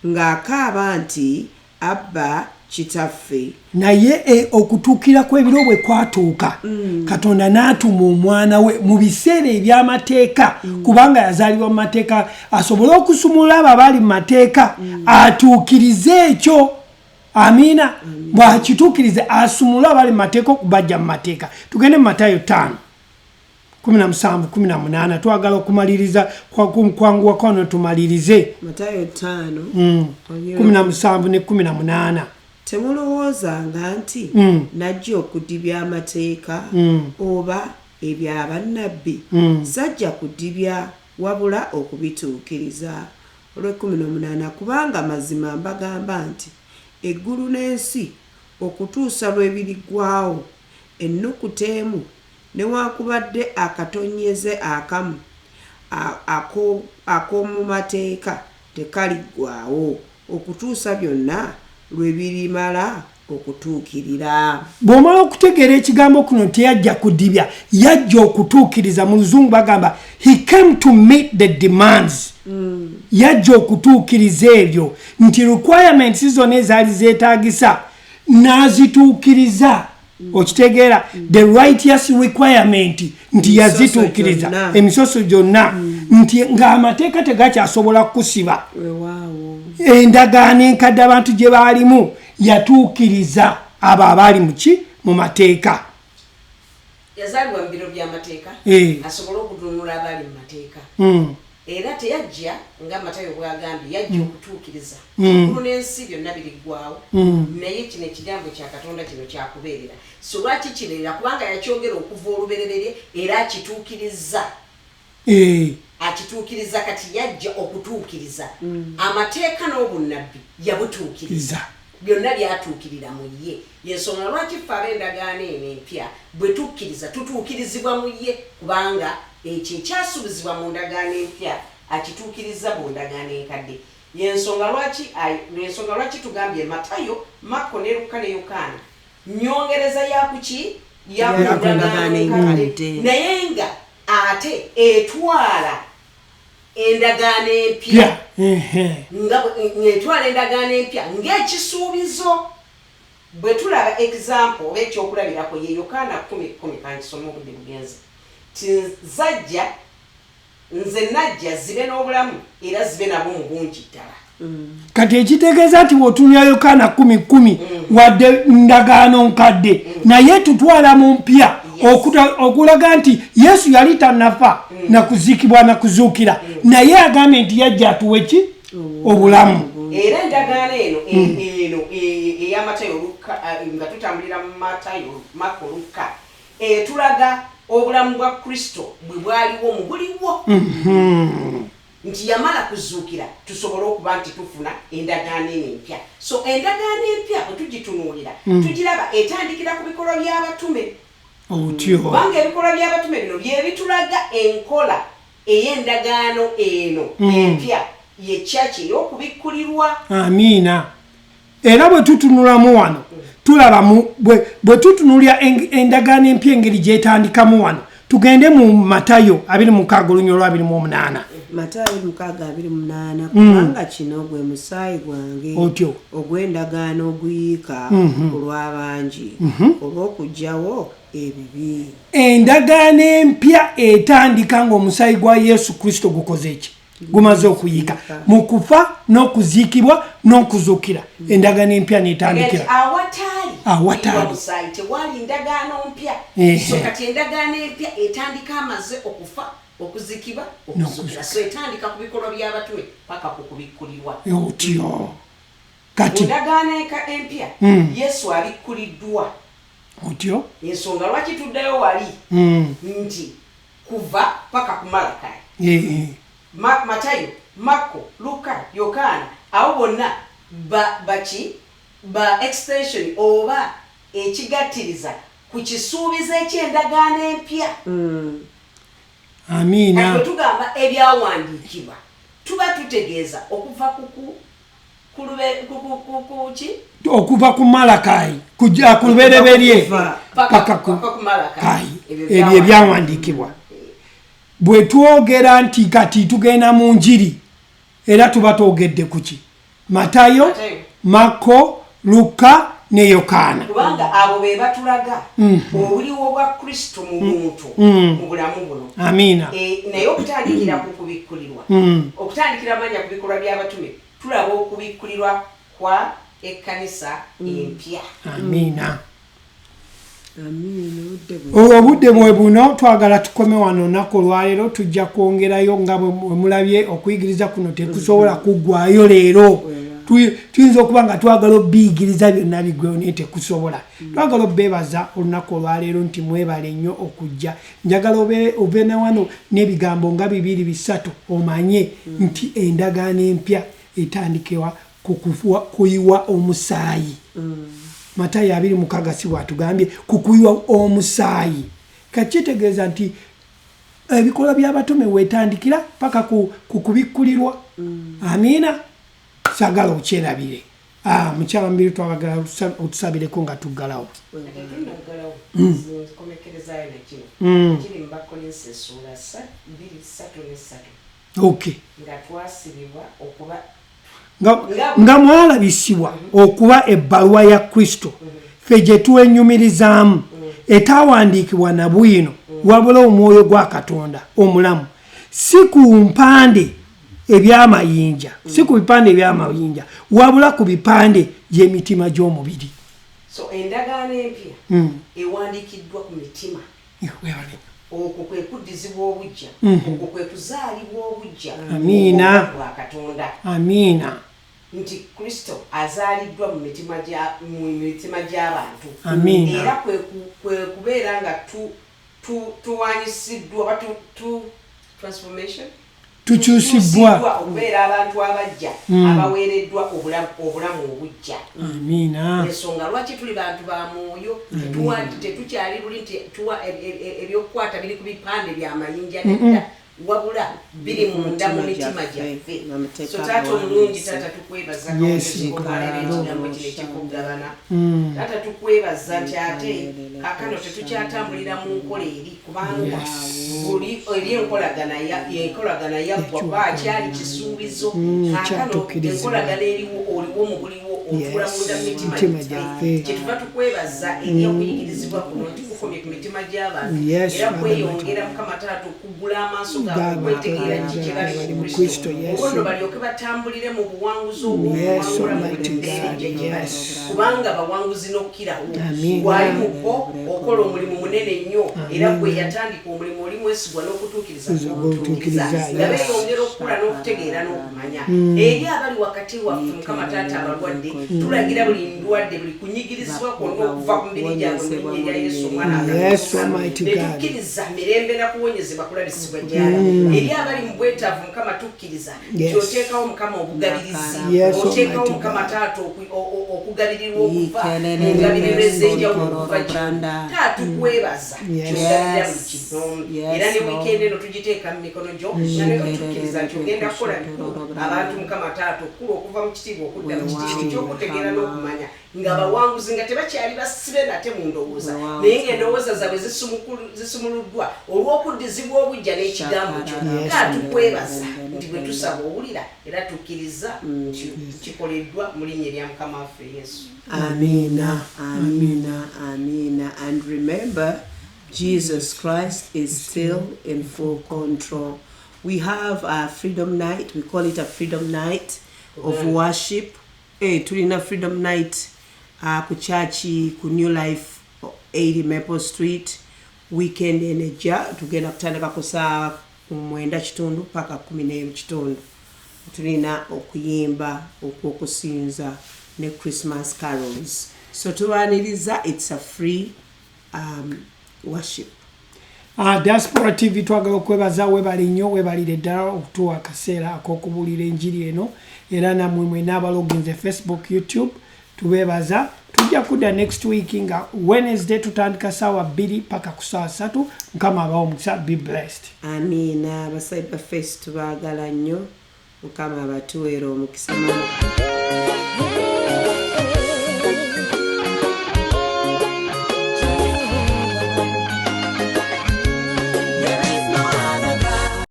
Speaker 7: ng'akaaba nti, Abba, Kitaffe.
Speaker 4: Naye okutuukira kw'ebiro bwe kwatuuka, Katonda n'atuma omwana we mu biseera eby'amateeka, kubanga yazaalibwa mu mateeka, asobole okusumulula abo abaali mu mateeka, atuukirize ekyo. Amiina. Bw'akituukirize, asumule abali mu mateeka okubajja mu mateeka. Tugende mu Matayo 5, 17, 18. Twagala okumaliriza kwanguwa kwano tumalirize.
Speaker 7: Matayo 5,
Speaker 4: 17 ne 18.
Speaker 7: Temulowoozanga nti najja okudibya amateeka oba Ebya bannabbi sajja kudibya wabula okubituukiriza. Olw'ekumi n'omunaana, kubanga mazima mbagamba nti eggulu n'ensi okutuusa lwe biriggwawo, ennukuta emu newankubadde akatonyeze akamu ak'omu mateeka tekaliggwawo okutuusa byonna lwe birimala okutuukirira.
Speaker 4: Bw'omala okutegeera ekigambo kuno, teyajja kudibya, yajja okutuukiriza. Mu Luzungu bagamba, "He came to meet the demands." Yajja okutuukiriza ebyo nti requirements zonna ezaali zeetagisa n'azituukiriza. Okitegeera, the righteous requirement nti yazituukiriza.
Speaker 7: Gyonna.
Speaker 4: Emisoso gyonna, nti ng'amateeka tegakyasobola kusiba. Endagaano enkadde abantu gye baalimu yatuukiriza abo abaali muki mu mateeka.
Speaker 6: Yazaalibwa mu biro by'amateeka asobole okutunula abaali mu mateeka. Era teyajja nga Matayo bwagambye, yajja okutuukiriza. Eggulu n'ensi byonna biriggwawo, naye kino ekigambo kya Katonda kino kyakubeerera. So lwaki kibeerera? Kubanga yakyogera okuva olubereberye era akituukiriza. Akituukiriza. Kati yajja okutuukiriza amateeka n'obunnabbi, yabutuukiriza. Byonna byatuukirira mu ye. Yensonga lwaki ffe ab'endagaano eno empya bwe tukkiriza tutuukirizibwa mu ye, kubanga ekyo ekyasuubizibwa mu ndagaano empya akituukiriza mu ndagaano enkadde. Yensonga lwaki tugambye Matayo, Makko ne Lukka ne Yokaana nyongereza yakuki?
Speaker 7: Ya ku ndagaano enkadde.
Speaker 6: Naye nga ate etwala endagaano empya nga ng'etwala endagaano empya ng'ekisuubizo. Bwe tulaba example oba ekyokulabirako ye Yokaana 10:10, kankisoma, obudde bugenze, ti zajja nze najja zibe n'obulamu era zibe nabwo mu bungi ddala.
Speaker 4: Kati ekitegeeza nti bw'otunula Yokaana 10:10, wadde ndagaano nkadde, naye tutwala mu mpya okulaga nti Yesu yali tannafa nakuziikibwa nakuzuukira, naye agambye nti yajja atuwe ki? Obulamu.
Speaker 6: Era endagaano eno eno ey'amatayo, Lukka, nga tutambulira mu Matayo, Makko, Lukka, etulaga obulamu bwa Kristo bwe bwaliwo mu buliwo, nti yamala kuzuukira tusobole okuba nti tufuna endagaano eno empya. So endagaano empya bwe tugitunuulira, tugiraba etandikira ku bikolwa by'abatume.
Speaker 4: Otyo.
Speaker 6: Kubanga ebikolwa by'abatume bino bye bitulaga enkola ey'endagaano eno empya, ye kyaki ey'okubikkulirwa.
Speaker 4: Amiina. Era bwe tutunulamu wano tulaba bwe tutunulya endagaano empya engeri gyetandikamu wano, tugende mu Matayo 26 olunya olwa 28.
Speaker 7: Matayo 6:28, kubanga kino gwe musaayi gwange
Speaker 4: Otyo.
Speaker 7: ogw'endagaano oguyiika ku lw'abangi olw'okuggyawo ebibi.
Speaker 4: Endagaano empya etandika ng'omusaayi gwa Yesu Kristo gukoze eki? Gumaze okuyiika mu kufa n'okuziikibwa n'okuzuukira. Endagaano empya netandikira
Speaker 6: Nti awataali
Speaker 4: Awataali.
Speaker 6: kuyiwa musaayi tewaali ndagaano mpya. So kati endagaano empya etandika amaze okufa, okuzikibwa, okuzuukira. So etandika ku bikolwa by'abatume paka ku kubikkulirwa.
Speaker 4: Otyo.
Speaker 6: Mu
Speaker 4: Kati
Speaker 6: ndagaano empya Yesu abikkuliddwa.
Speaker 4: Otyo.
Speaker 6: Ensonga lwaki tuddayo wali nti kuva paka ku Malakayi, Matayo, Makko, Luka, Yokaana, abo bonna baki ba extension oba ekigattiriza ku kisuubizo eky'endagaano empya.
Speaker 4: Amiina.
Speaker 6: Kati bwe tugamba ebyawandiikibwa, tuba tutegeeza okuva ku ku ki?
Speaker 4: Okuva ku Malakayi kujja ku Lubereberye
Speaker 7: Kuva.
Speaker 4: paka ku
Speaker 6: paka ku Malakayi.
Speaker 4: Kayi.
Speaker 6: Ebyo
Speaker 4: ebyo ebyawandiikibwa. Bwe twogera nti kati tugenda mu njiri, era tuba twogedde ku ki? Matayo,
Speaker 6: Matayo.
Speaker 4: Makko, Luka ne Yokaana.
Speaker 6: Kubanga abo be batulaga obuliwo bwa Kristo mu muntu mu bulamu buno.
Speaker 4: Amiina.
Speaker 6: Naye okutandikira ku kubikkulirwa, okutandikira manya ku bikolwa by'abatume, tulaba okubikkulirwa kwa ekkanisa empya.
Speaker 4: Amiina.
Speaker 7: Amiina, obudde bwe
Speaker 4: Obudde bwe buno, twagala tukome wano olunaku olwaleero. Tujja kwongerayo nga bwe mulabye okuyigiriza kuno tekusobola kuggwayo leero. Tuyinza okuba nga twagala obiyigiriza byonna biggweyo, naye tekusobola. Twagala obeebaza olunaku olwaleero nti mwebale nnyo okujja. Njagala ove na wano n'ebigambo nga bibiri bisatu, omanye nti endagaano empya etandikibwa ku kuyiwa omusaayi. Matayo 26 si bwatugambye ku kuyiwa omusaayi? Kakitegeeza nti ebikolwa by'abatume wetandikira paka ku kubikkulirwa. Amiina. Sagala okyerabire. Ah, mukyala Mubiri, twabagala otusabireko nga tuggalawo.
Speaker 6: Tetunaggalawo, nkomekerezaayo nakino kiri mu Bakolinsi essuula 2, 3 ne 3. Nga twasibibwa okuba
Speaker 4: nga mwalabisibwa okuba ebbaluwa ya Kristo ffe gye twenyumirizaamu, etawandiikibwa na bwino wabula omwoyo gwa Katonda omulamu, si ku mpande ebyamayinja, si ku bipande ebyamayinja, wabula ku bipande gy'emitima gy'omubiri.
Speaker 6: So endagaano empya ewandiikiddwa ku mitima.
Speaker 4: Webale.
Speaker 6: Okwo kwe kuddizibwa obujja, okwo kwe kuzaalibwa obujja
Speaker 4: Amiina.
Speaker 6: obwa bwa Katonda,
Speaker 4: Amiina.
Speaker 6: Nti Kristo azaaliddwa mu mitima gy'abantu.
Speaker 4: Amiina.
Speaker 6: Era kwe kubeera nga tuwanyisiddwa oba transformation,
Speaker 4: tukyusibwa
Speaker 6: okubeera abantu abajja abaweereddwa obulamu obujja.
Speaker 4: Amiina.
Speaker 6: Ensonga lwaki tuli bantu ba mwoyo, tetukyali luli nti tuwa ebyokukwata biri ku bipande byamayinja, nedda, wabula biri munda mu mitima gyaffe. So taata omulungi, taata tukwebaza olwaleero ekigambo kino ekikugabana. Taata, tukwebaza nti ate kakano tetukyatambulira mu nkola eri, kubanga buli eri enkolagana yaggwa, kuba akyali kisuubizo. Kakano enkolagana eriwo, oliwo mu buliwo, otuula munda mu mitima gyaffe. Kyetuva tukwebaza eri okuyigirizibwa kuno nti kukomye ku mitima gy'abantu era kweyongera, Mukama taata, okugula amaaso gaabwe okwetegeera kiki bali mu Kristo, olwo nno balyoke batambulire mu buwanguzi obw'okuwangula mu buli mbeera ejja gye bali, kubanga bawanguzi n'okkirawo. Gwali mu bo okola omulimu munene nnyo, era gwe yatandika omulimu oli mwesigwa n'okutuukiriza gw'otuukiriza, nga beeyongera okukula n'okutegeera n'okumanya. Eri abali wakati waffe, Mukama taata, abalwadde, tulagira buli ndwadde, buli kunyigirizibwa kwonna okuva ku mibiri gyabwe mu linnya erya Yesu omwana. Netukkiriza mirembe nakuwonyezebwa kulabisibwa gyali. Eri abali mu bwetaavu, Mukama, tukkiriza nti oteekawo, Mukama, obugabirizi, oteekawo, Mukama taata, okugabirirwa okuva mu ngabiriro ez'enjawulo okuva gyoli. Taata, tukwebaza kyogabirira buli kinoomu, era ne wiikendi eno tugiteeka mu mikono gyo, nga naye tukkiriza nti ogenda kukola bikulu abantu, Mukama taata, okukula okuva mu kitiibwa okudda mu kitiibwa ekyokutegeera n'okumanya, nga bawanguzi, nga tebakyali basibe nate mu ndowooza, naye ng'endowooza zaabwe zisumuluddwa olw'okuddizibwa obujja n'ekigambo kyo. Kaa tukwebaza nti bwe tusaba owulira, era tukkiriza nti kikoleddwa mu linnya erya Mukama waffe Yesu.
Speaker 7: Amina, amina, amina. And remember, Jesus Christ is still in full control. We have a freedom night. We call it a freedom night of worship. Tulina freedom night ku church ku New Life, 80 Maple Street. Weekend enejja tugenda kutandika ku saa 9:15 paka 11:15. Tulina okuyimba okw'okusinza ne Christmas carols, so tubaniriza. It's a free worship.
Speaker 4: Diaspora TV twagala okwebaza, webale nnyo, webalire ddala okutuwa akaseera ak'okubuulira enjiri eno, era nammwe mwena abaloginze Facebook, YouTube, tubeebaza. Tujja kudda next week nga Wednesday, tutandika saawa 2 paka ku saawa 3. Mukama abawo omukisa. Be blessed.
Speaker 7: Amiina. Aba cyberface tubaagala nnyo. Mukama abatuweera omukisa, mama.
Speaker 2: There is no other God.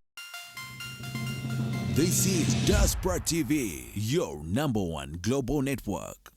Speaker 1: This is Diaspora TV, your number one global network.